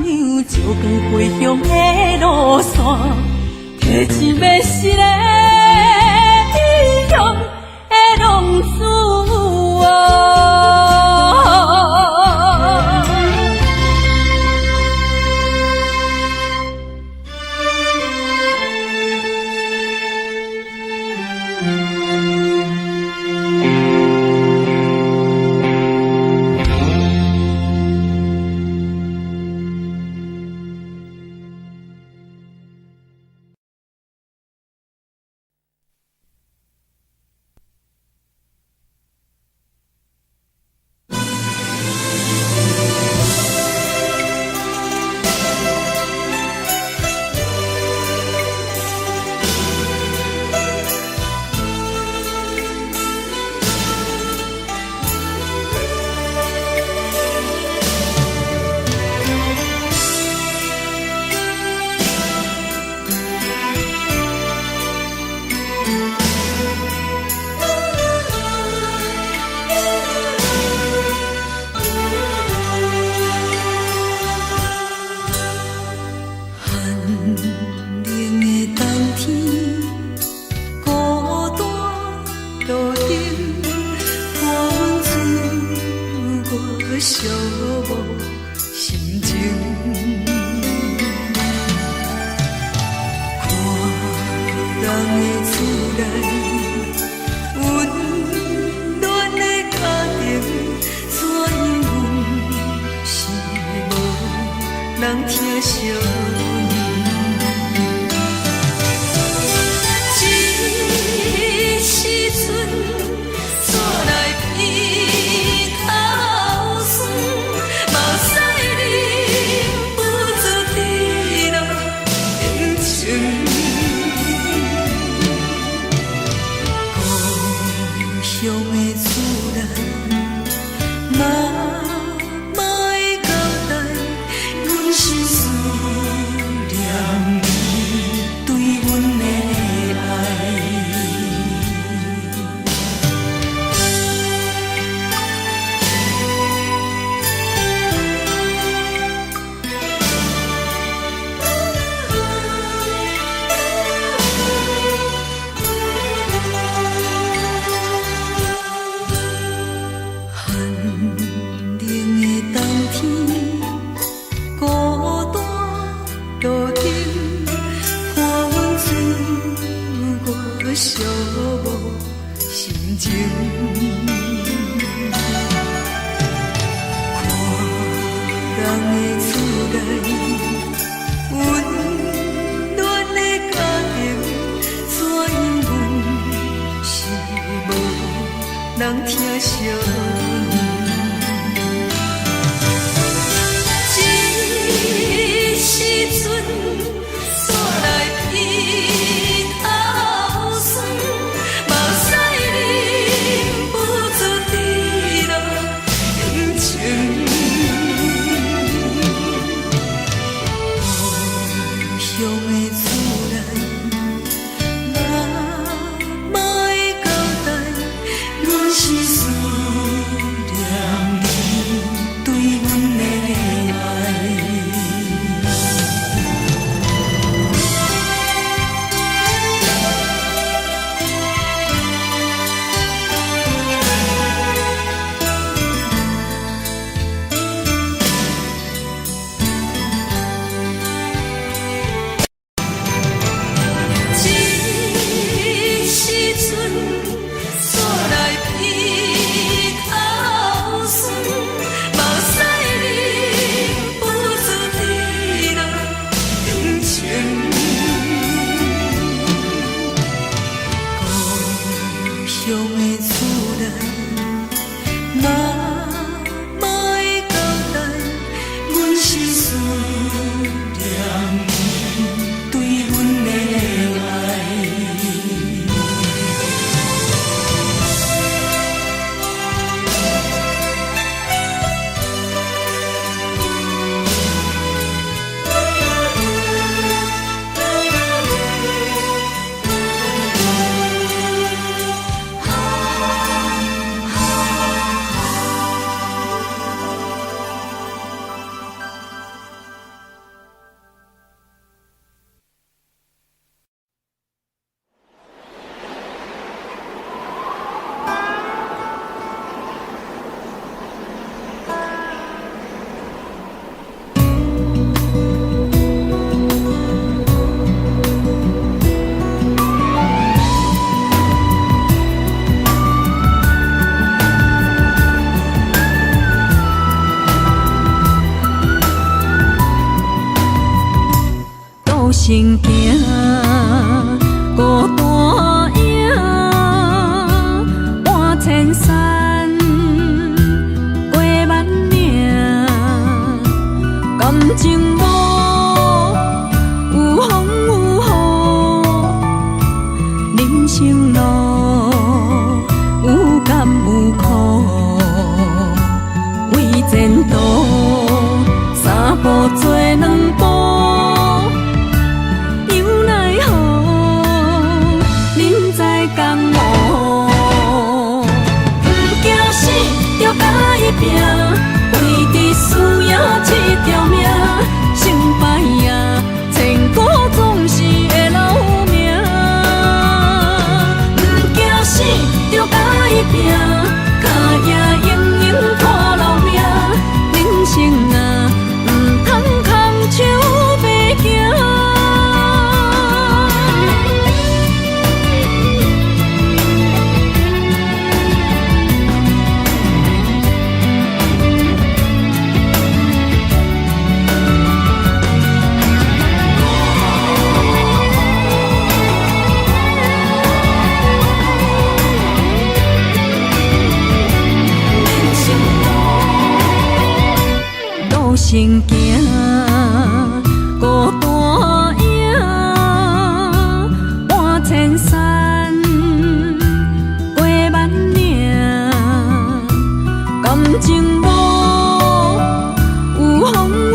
娘，照光回乡的路线，提一个失的异乡的浪子啊。寂寞心情。看人的厝内，温暖的家庭，怎样阮是无人疼惜阮。这时阵煞来鼻头酸，目屎忍不住滴落眼睛。故乡的厝内，妈妈的交代，阮是思念你对阮的爱。这时阵煞来鼻头酸，目屎忍不住滴落眼睛。故乡的厝内，妈妈的交代，阮是思念你对阮的爱。孤身行，孤单影，搬千山，过万岭，感情无有风有雨，人生路有甘有苦，为前途三步做两步。又奈何，人在江湖，不惊死，就共伊拼，为着输赢这条命，成败啊，千古总是会留名。不惊死，就共伊拼，脚驿英勇看老命，人生啊，毋通空手白行。孤身行，孤单影，搬千山，过万岭，感情无有风有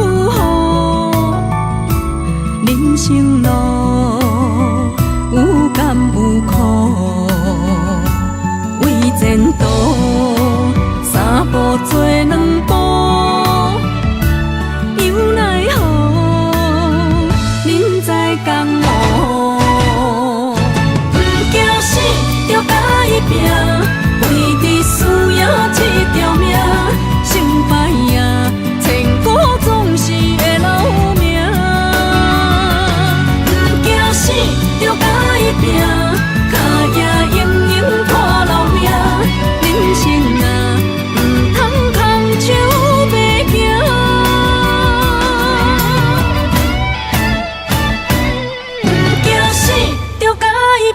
雨，人生路有甘有苦，为前途三步做两步。又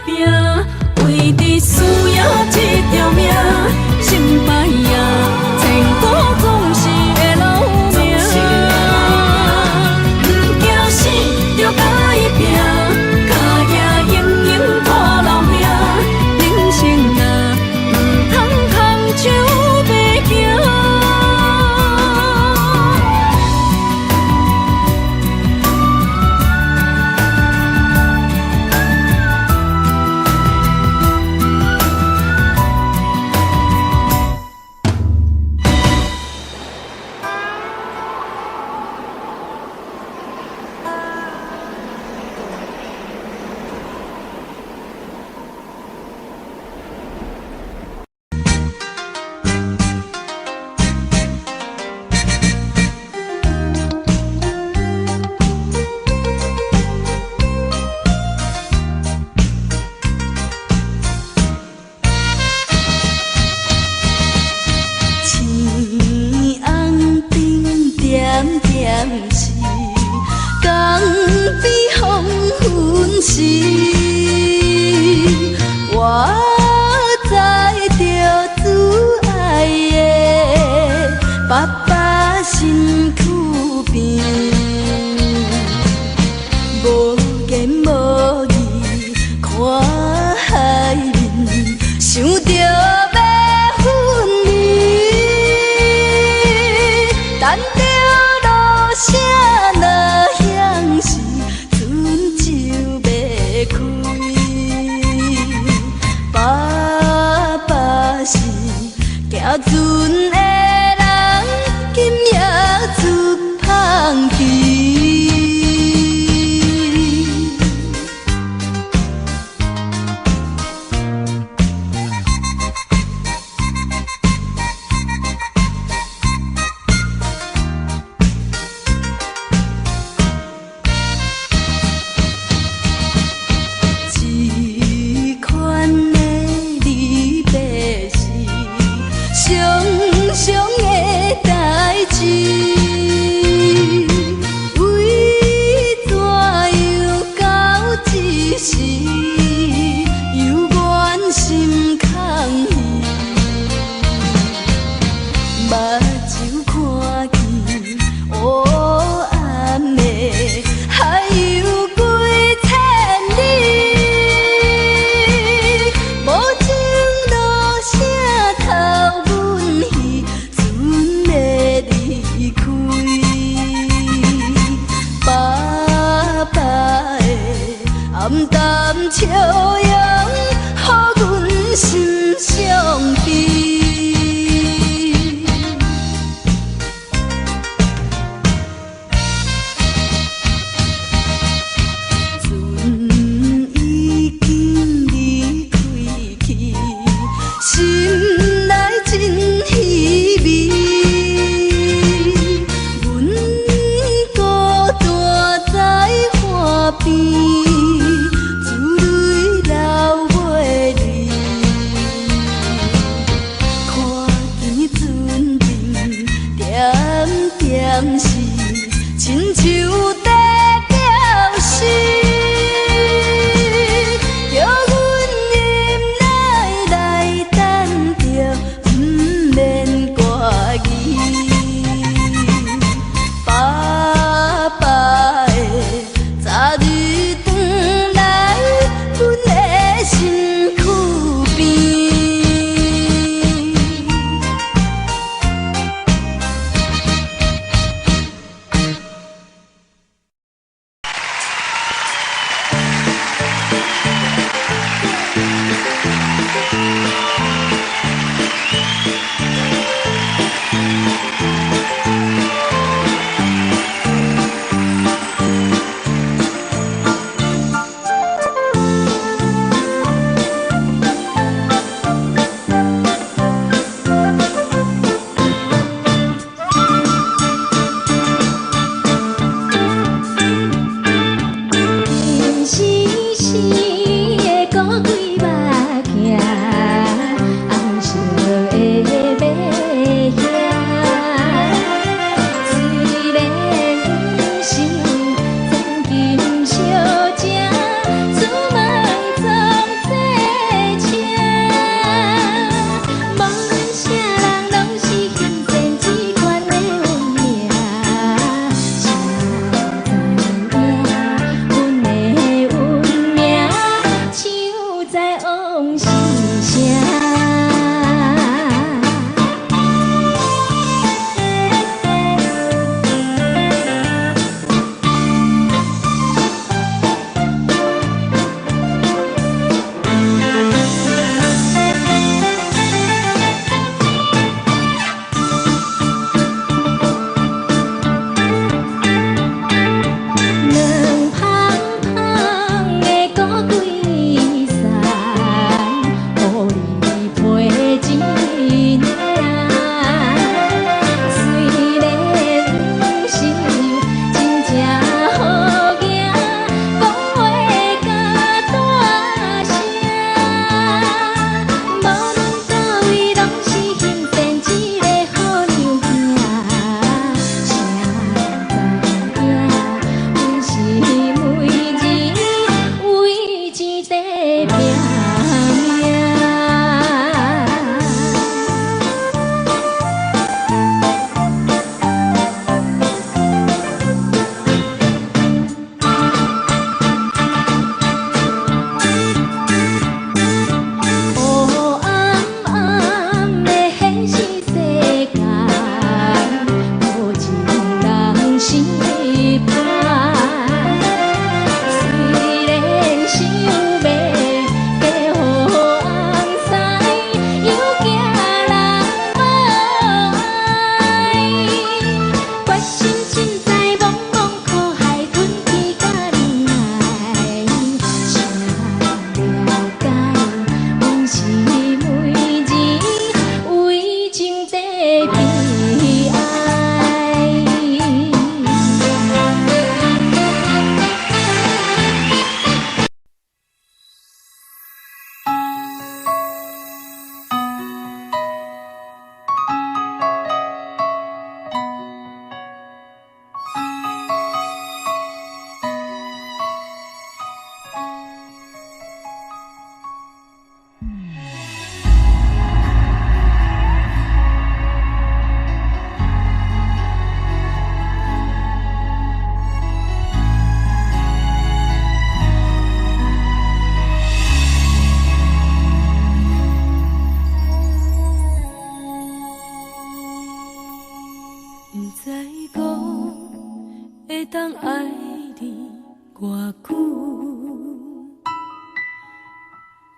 拼，為著需要這條命，心歹啊，千古總是會留名。毋驚死，就共伊拼，跤跡永永看留名。人生啊，毋通空手欲行。青红灯点点是，江边黄昏时，我载著主爱的爸爸身躯边，無言無語看海面，想著欲分離，等著露聲若響時，船就欲開。爸爸是行船的人，今夜出芳期。這款的離別是常常的代誌，為怎樣到這時猶原心空虛？目睭看見烏暗的海洋幾千里，無情落聲頭阮彼船欲離開，爸爸的暗淡笑容，予阮心傷悲。船已經離開去，心內真稀微。阮孤單在岸邊，珠淚流袂離。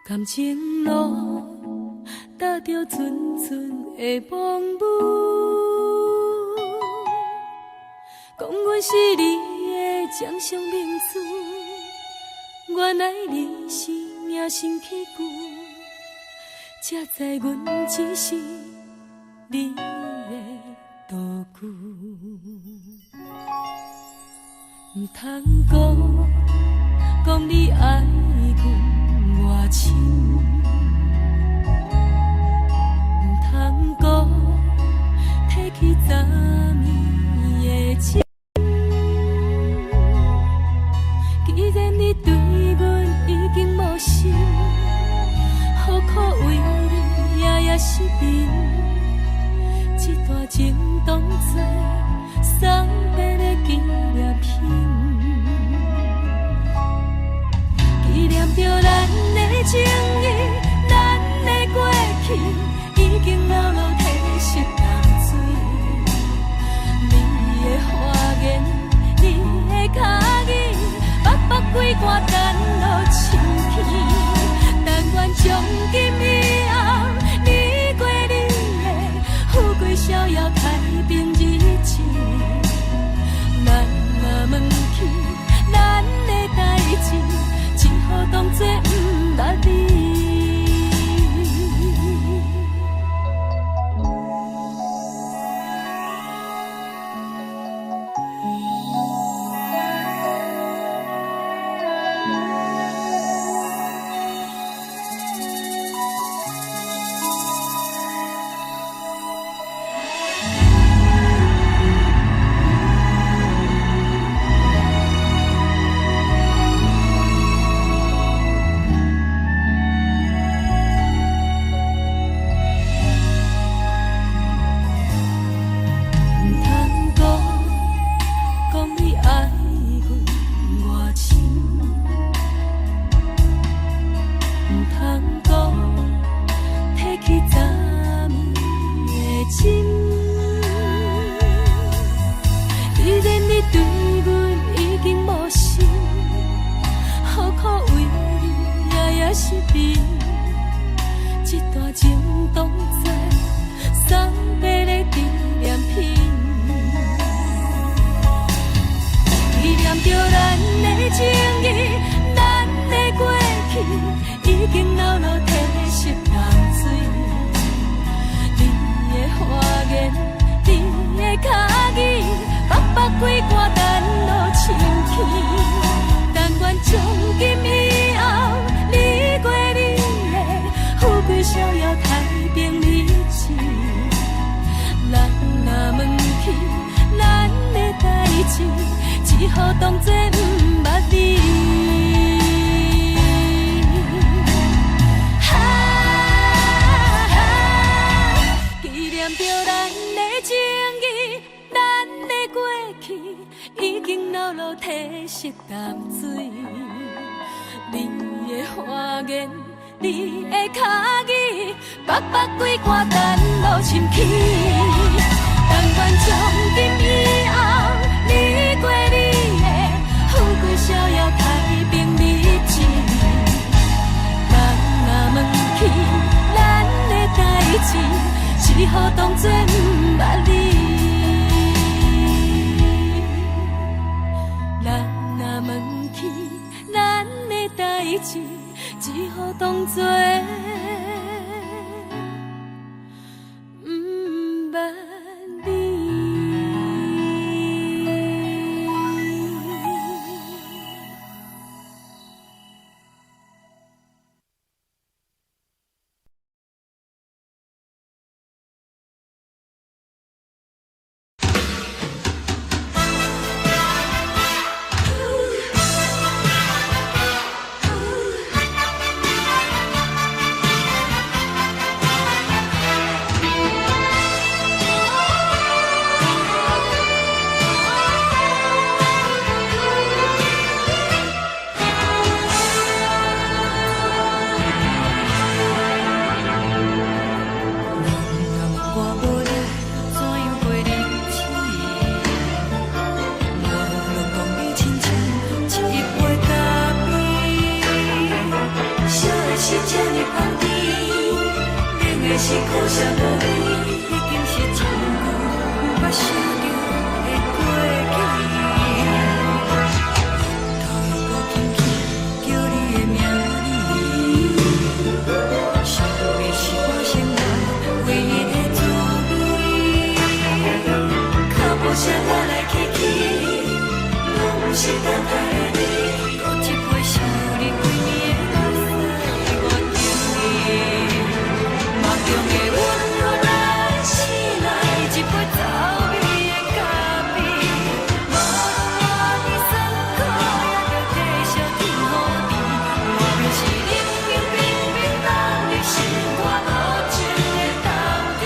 感情路踏著阵阵的风雨，講阮是你的掌上明珠，原來你是命生去舊，才知阮只是你的道具。毋通講，講你愛阮偌深，毋通講，提起昨暝的情。既然你對阮已經無心，何苦為你夜夜失眠？這段情當作送別的紀念品，紀念著咱的情誼，咱的過去，已經老老提失淡水。你的花言，你的跤語，北北規寒等落深去。但願從今以後，你過你的，富貴逍遙太平日子。咱若問起咱的代誌，只好當作毋捌你。毋通講，講你愛阮偌深，毋通講，提起昨暝的情。既然你對阮已經無心，何苦為你夜夜失眠？這段情當作送別的紀念品，紀念著咱的情誼，咱的過去，已經老老提失淡水。你的花言，你的跤語，北北規寒等落深去。但願從今以後，你過你的，富貴逍遙太平日子。咱若問起咱的代誌，只好當作毋捌你。啊，紀念著咱的情誼，咱的過去，已經老老提失淡水。你的花言，你的跤語，北北規寒等落深去。但願從今以後，你過你的，富貴逍遙太平日子。咱若問起咱的代誌，只好當作毋捌你。咱若問起咱的代誌，只好當作毋捌你。這呢香甜，冷的是苦澀無味，已經是真久毋捌想著的過去。頭又閣輕輕叫你的名字，想的是我生活唯一的滋味。腳步聲來來去去，攏毋是等待的你。閣一杯想你規暝的目屎，我敬你。夢中的阮咱醒來，一杯走味的咖啡。無論偌尼酸苦，也著繼續天雨甜。外面是冷冰冰冰凍的心肝無情的冬天，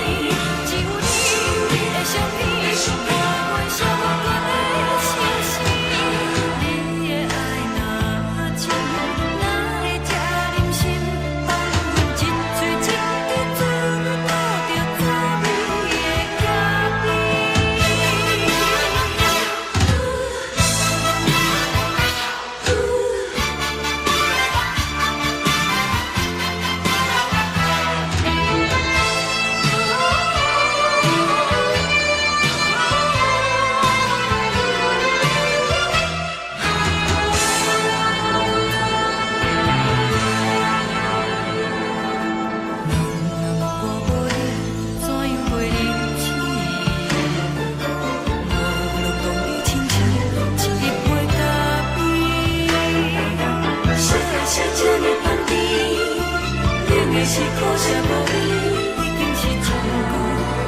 只有你的相片，陪阮小可搁咧相思。你的愛若深，哪會這忍心放阮一喙一滴做你倒著走味的咖啡？若我無你，怎樣過日子？無論當你親像一杯咖啡。啥的是這呢香甜，冷的是苦澀無味，已經是真久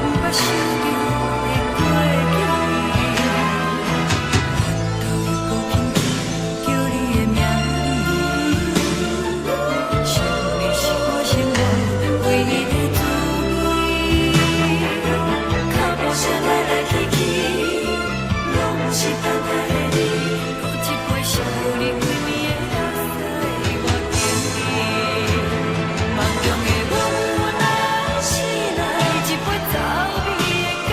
毋捌想著的過去。頭又閣輕輕叫你的名字，想的是我生活唯一的滋味。腳步聲來來去去，攏毋是等待的你。閣一杯想你規暝的目屎，我敬你。夢中的阮咱醒來，一杯走味的咖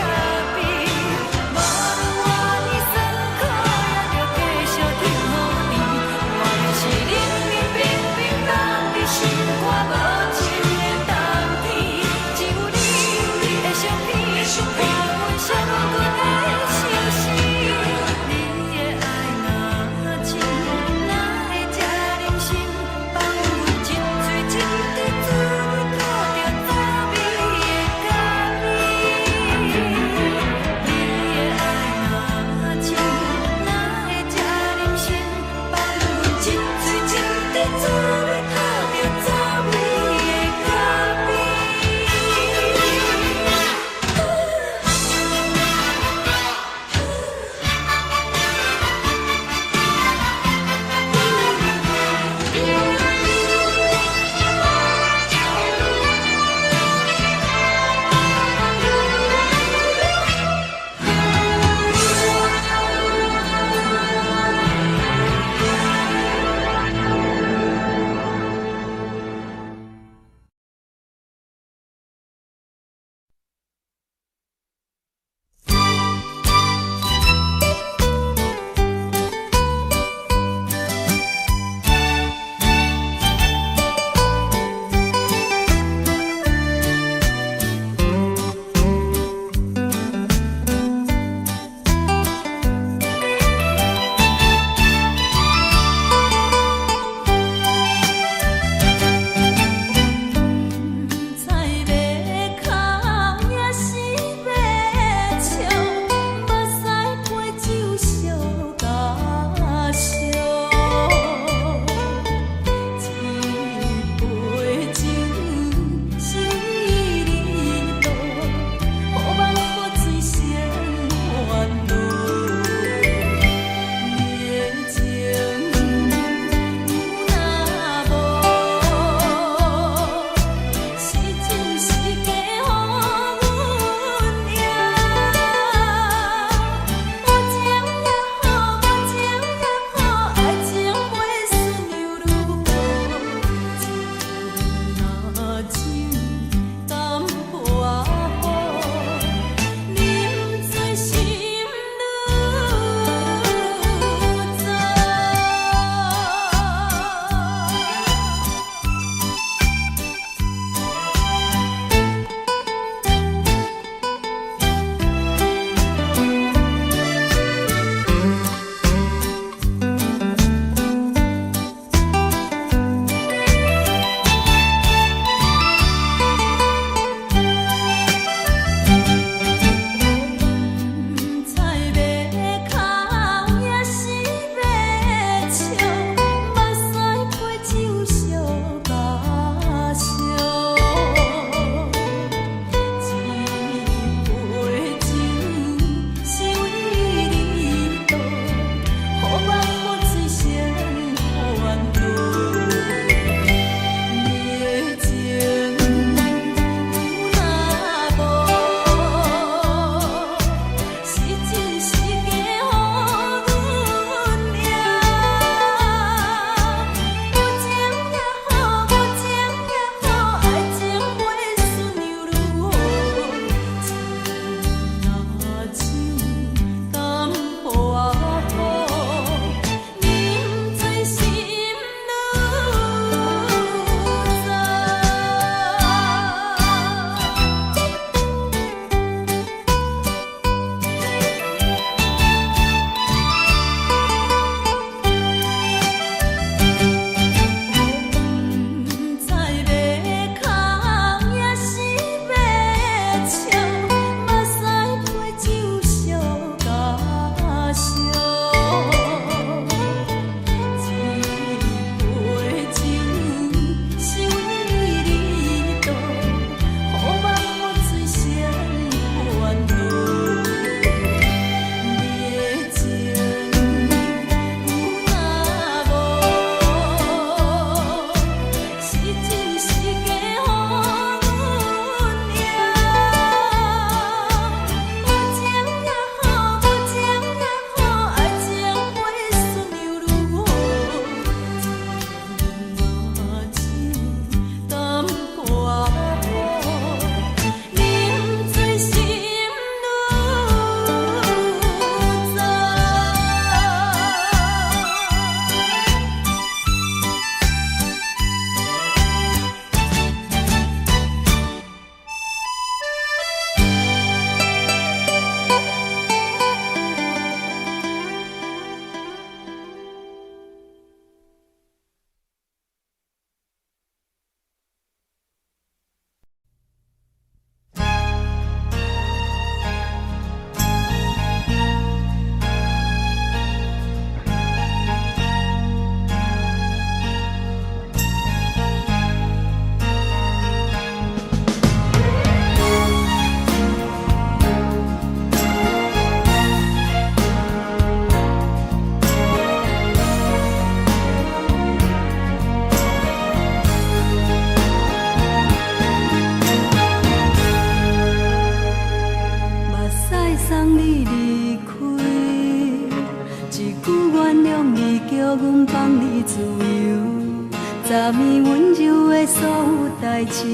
昨暝溫柔的所有代誌，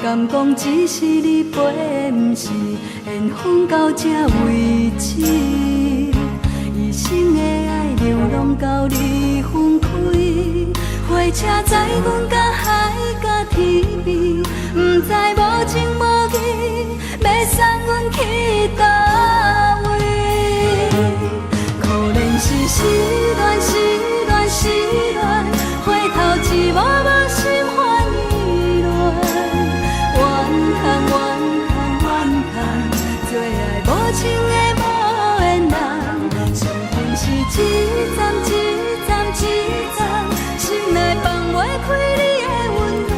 敢講只是你陪，毋是緣分到這為止。一生的愛流浪到你分開，火車載阮到海佮天邊，毋知無情無義，欲送阮去佗位。可憐是失戀，失戀，失戀，回頭一幕幕心煩意亂。怨嘆怨嘆怨嘆，做愛無情的無緣人，傷痕是一站一站一站，心內放袂開你的溫暖。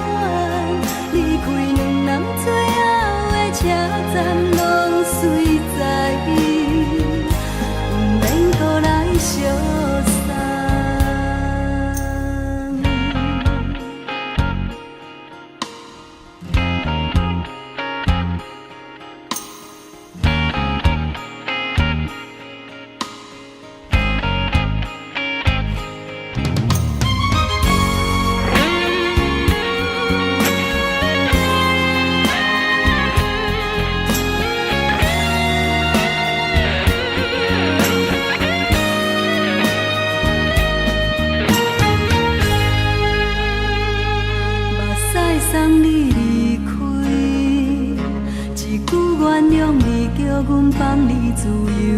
離開兩人最後的車站，攏隨在，毋免閣來相送。目屎送你離開，一句原諒你，叫阮放你自由。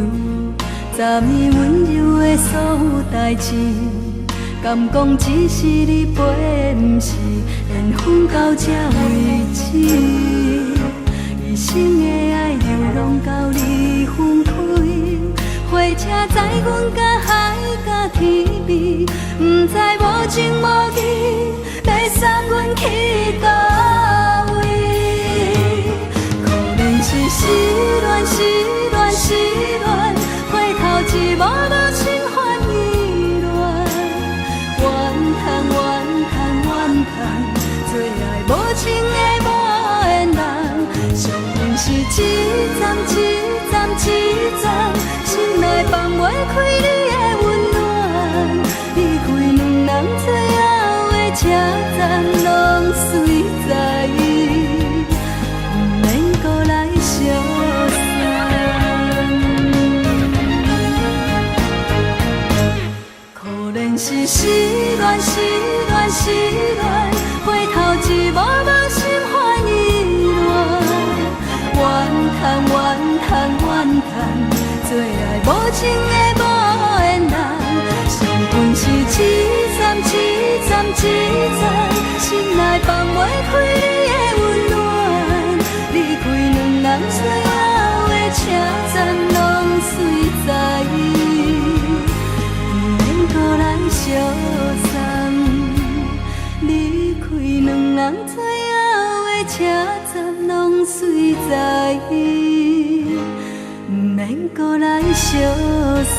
昨暝溫柔的所有代誌，敢講只是你陪，毋是緣分到這為止。一生的愛流浪到你分開，火車載阮到海佮天邊，毋知無情無義，欲送阮去佗位。可憐是失戀，失戀，失戀，回頭一幕幕心煩意亂。怨嘆怨嘆怨嘆，做愛無情的無緣人，傷痕是一站一站一站，心內放袂開你的溫暖。離開兩人最後的車站，攏隨在，毋免閣來相送。可憐是失戀，失戀，失戀，回頭一幕幕心煩意亂。怨嘆怨嘆怨嘆，做愛無情的無緣人，傷痕是一站一站一站，心內放袂開你的溫暖。離開兩人最後的車站，攏隨在，毋免閣來相送。離開兩人最後的車站，攏隨在，毋免閣來相送。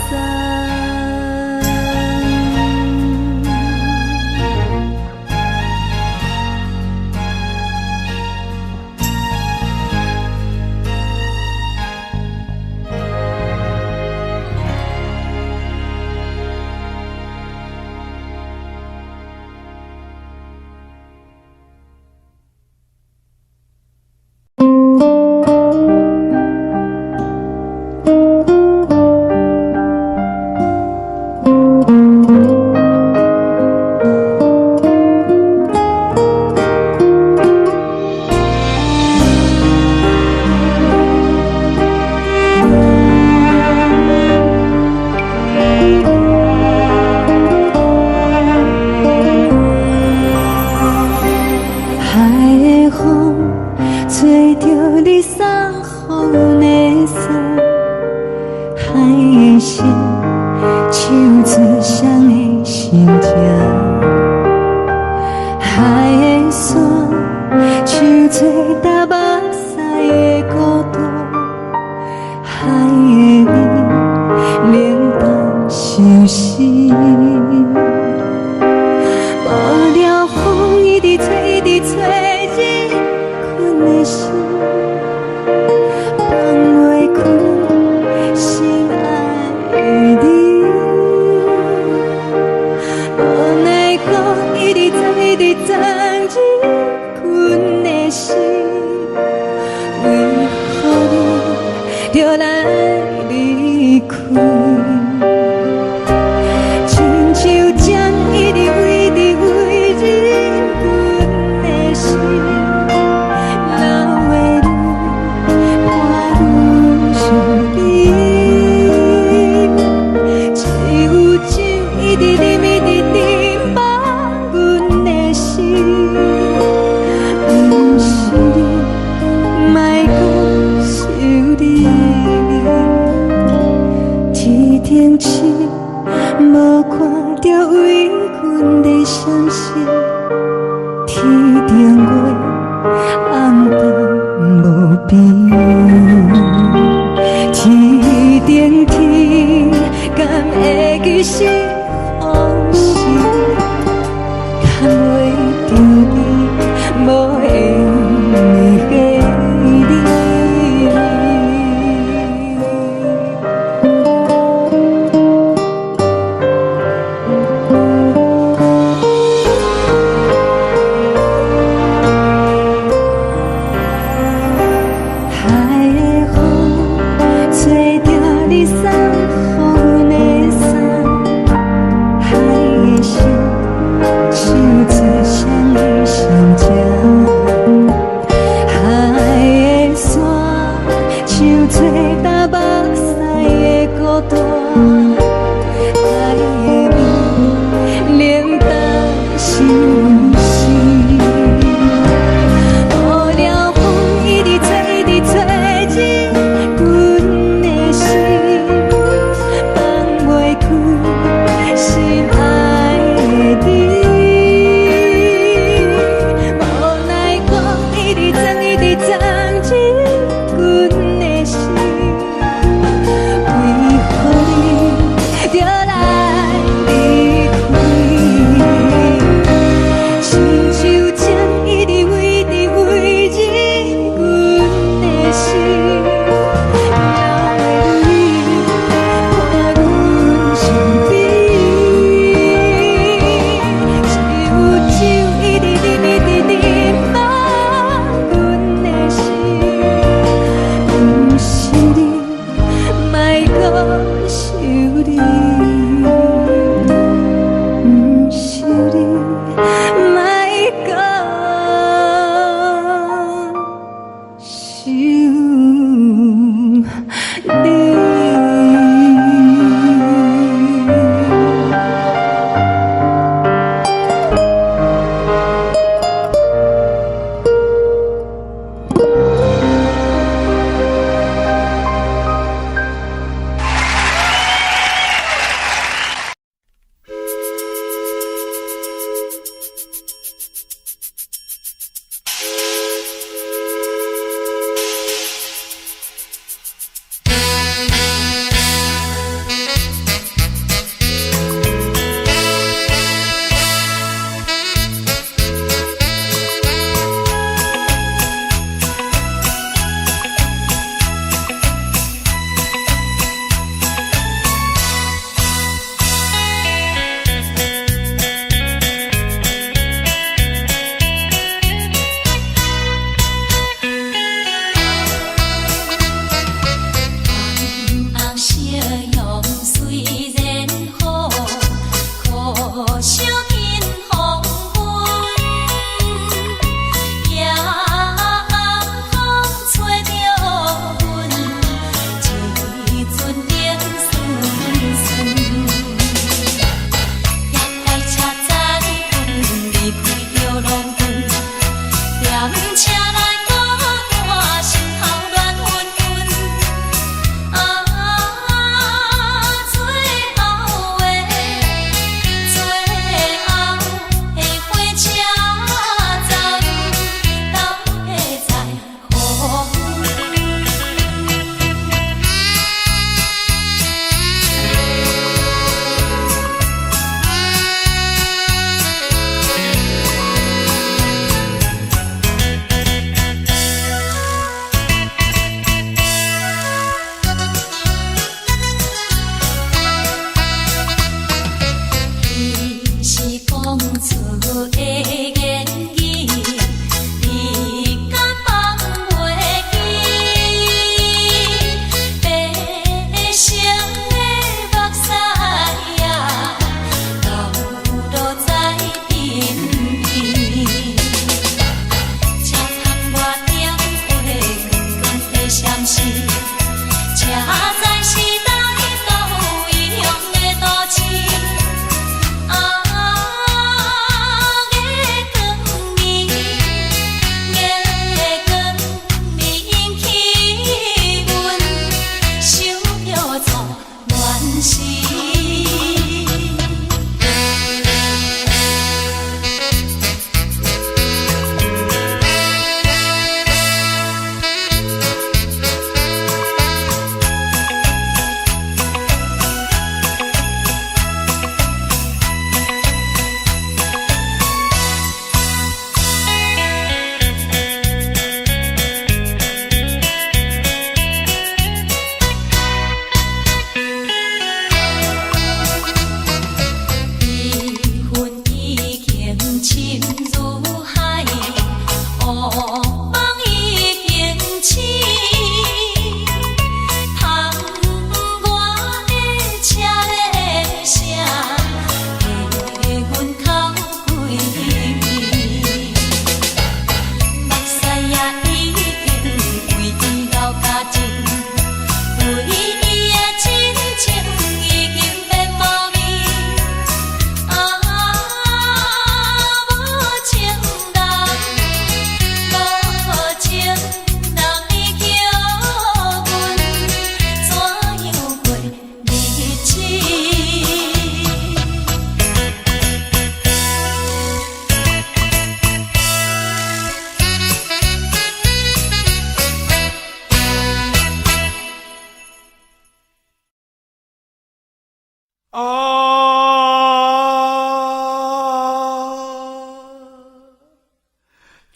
是毋是？无聊風一直吹，一直吹入阮的心，放袂開心愛的你。無奈講一直鑽，一直鑽入阮的心，為何你著來離開？親像針一直圍直圍入阮的心，哪會你伴阮身邊？只有酒一直啉，一直啉滿阮的心，毋是你，莫閣想你，毋是你，莫閣想你。紅夕陽雖然好，可惜見黃昏。夜暗風吹著阮，一陣冷酸酸。夜快車站，阮離開著農村，踮車內孤單，心頭亂紛紛。啊，最後的最後的火車站，敢會再予阮？彼是講出的言語，你敢放袂記？白色的目屎啊，流落在鬢邊。車窗外燈火光光的閃烁，車站是來到異鄉的都市。啊，月光暝，月光暝引起阮想著做戀事。悲恨已經深如海，惡夢已經醒。窗外的車鈴聲，替阮哭規暝。目屎也已經為伊流乾淨，為伊的真情已經變無味。啊，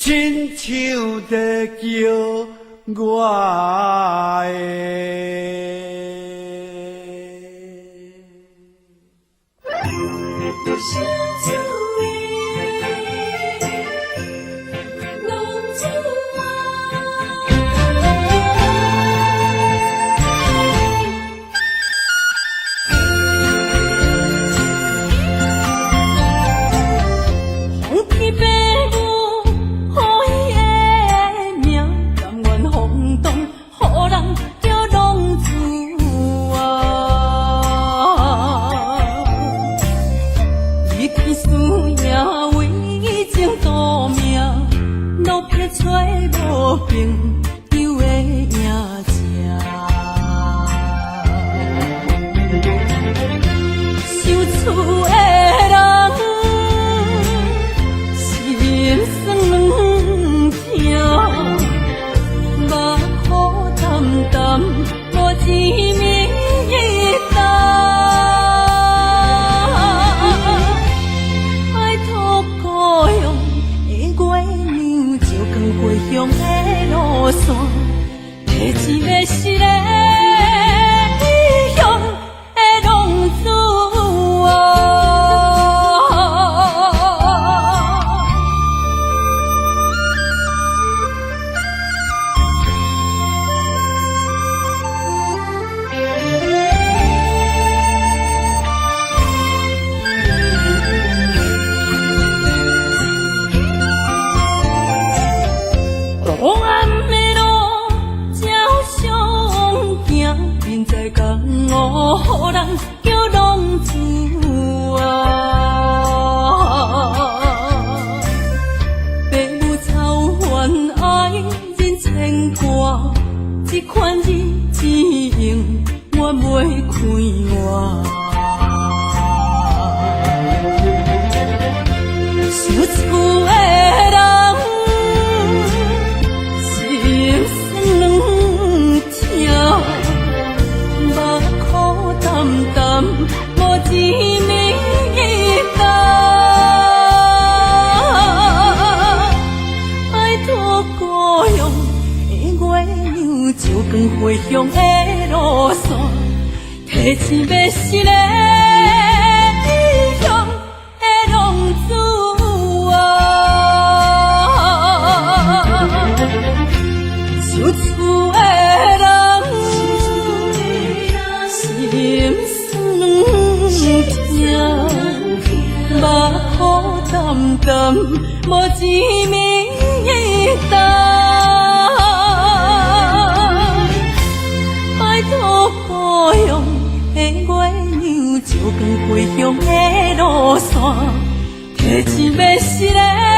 親像在叫我的。想。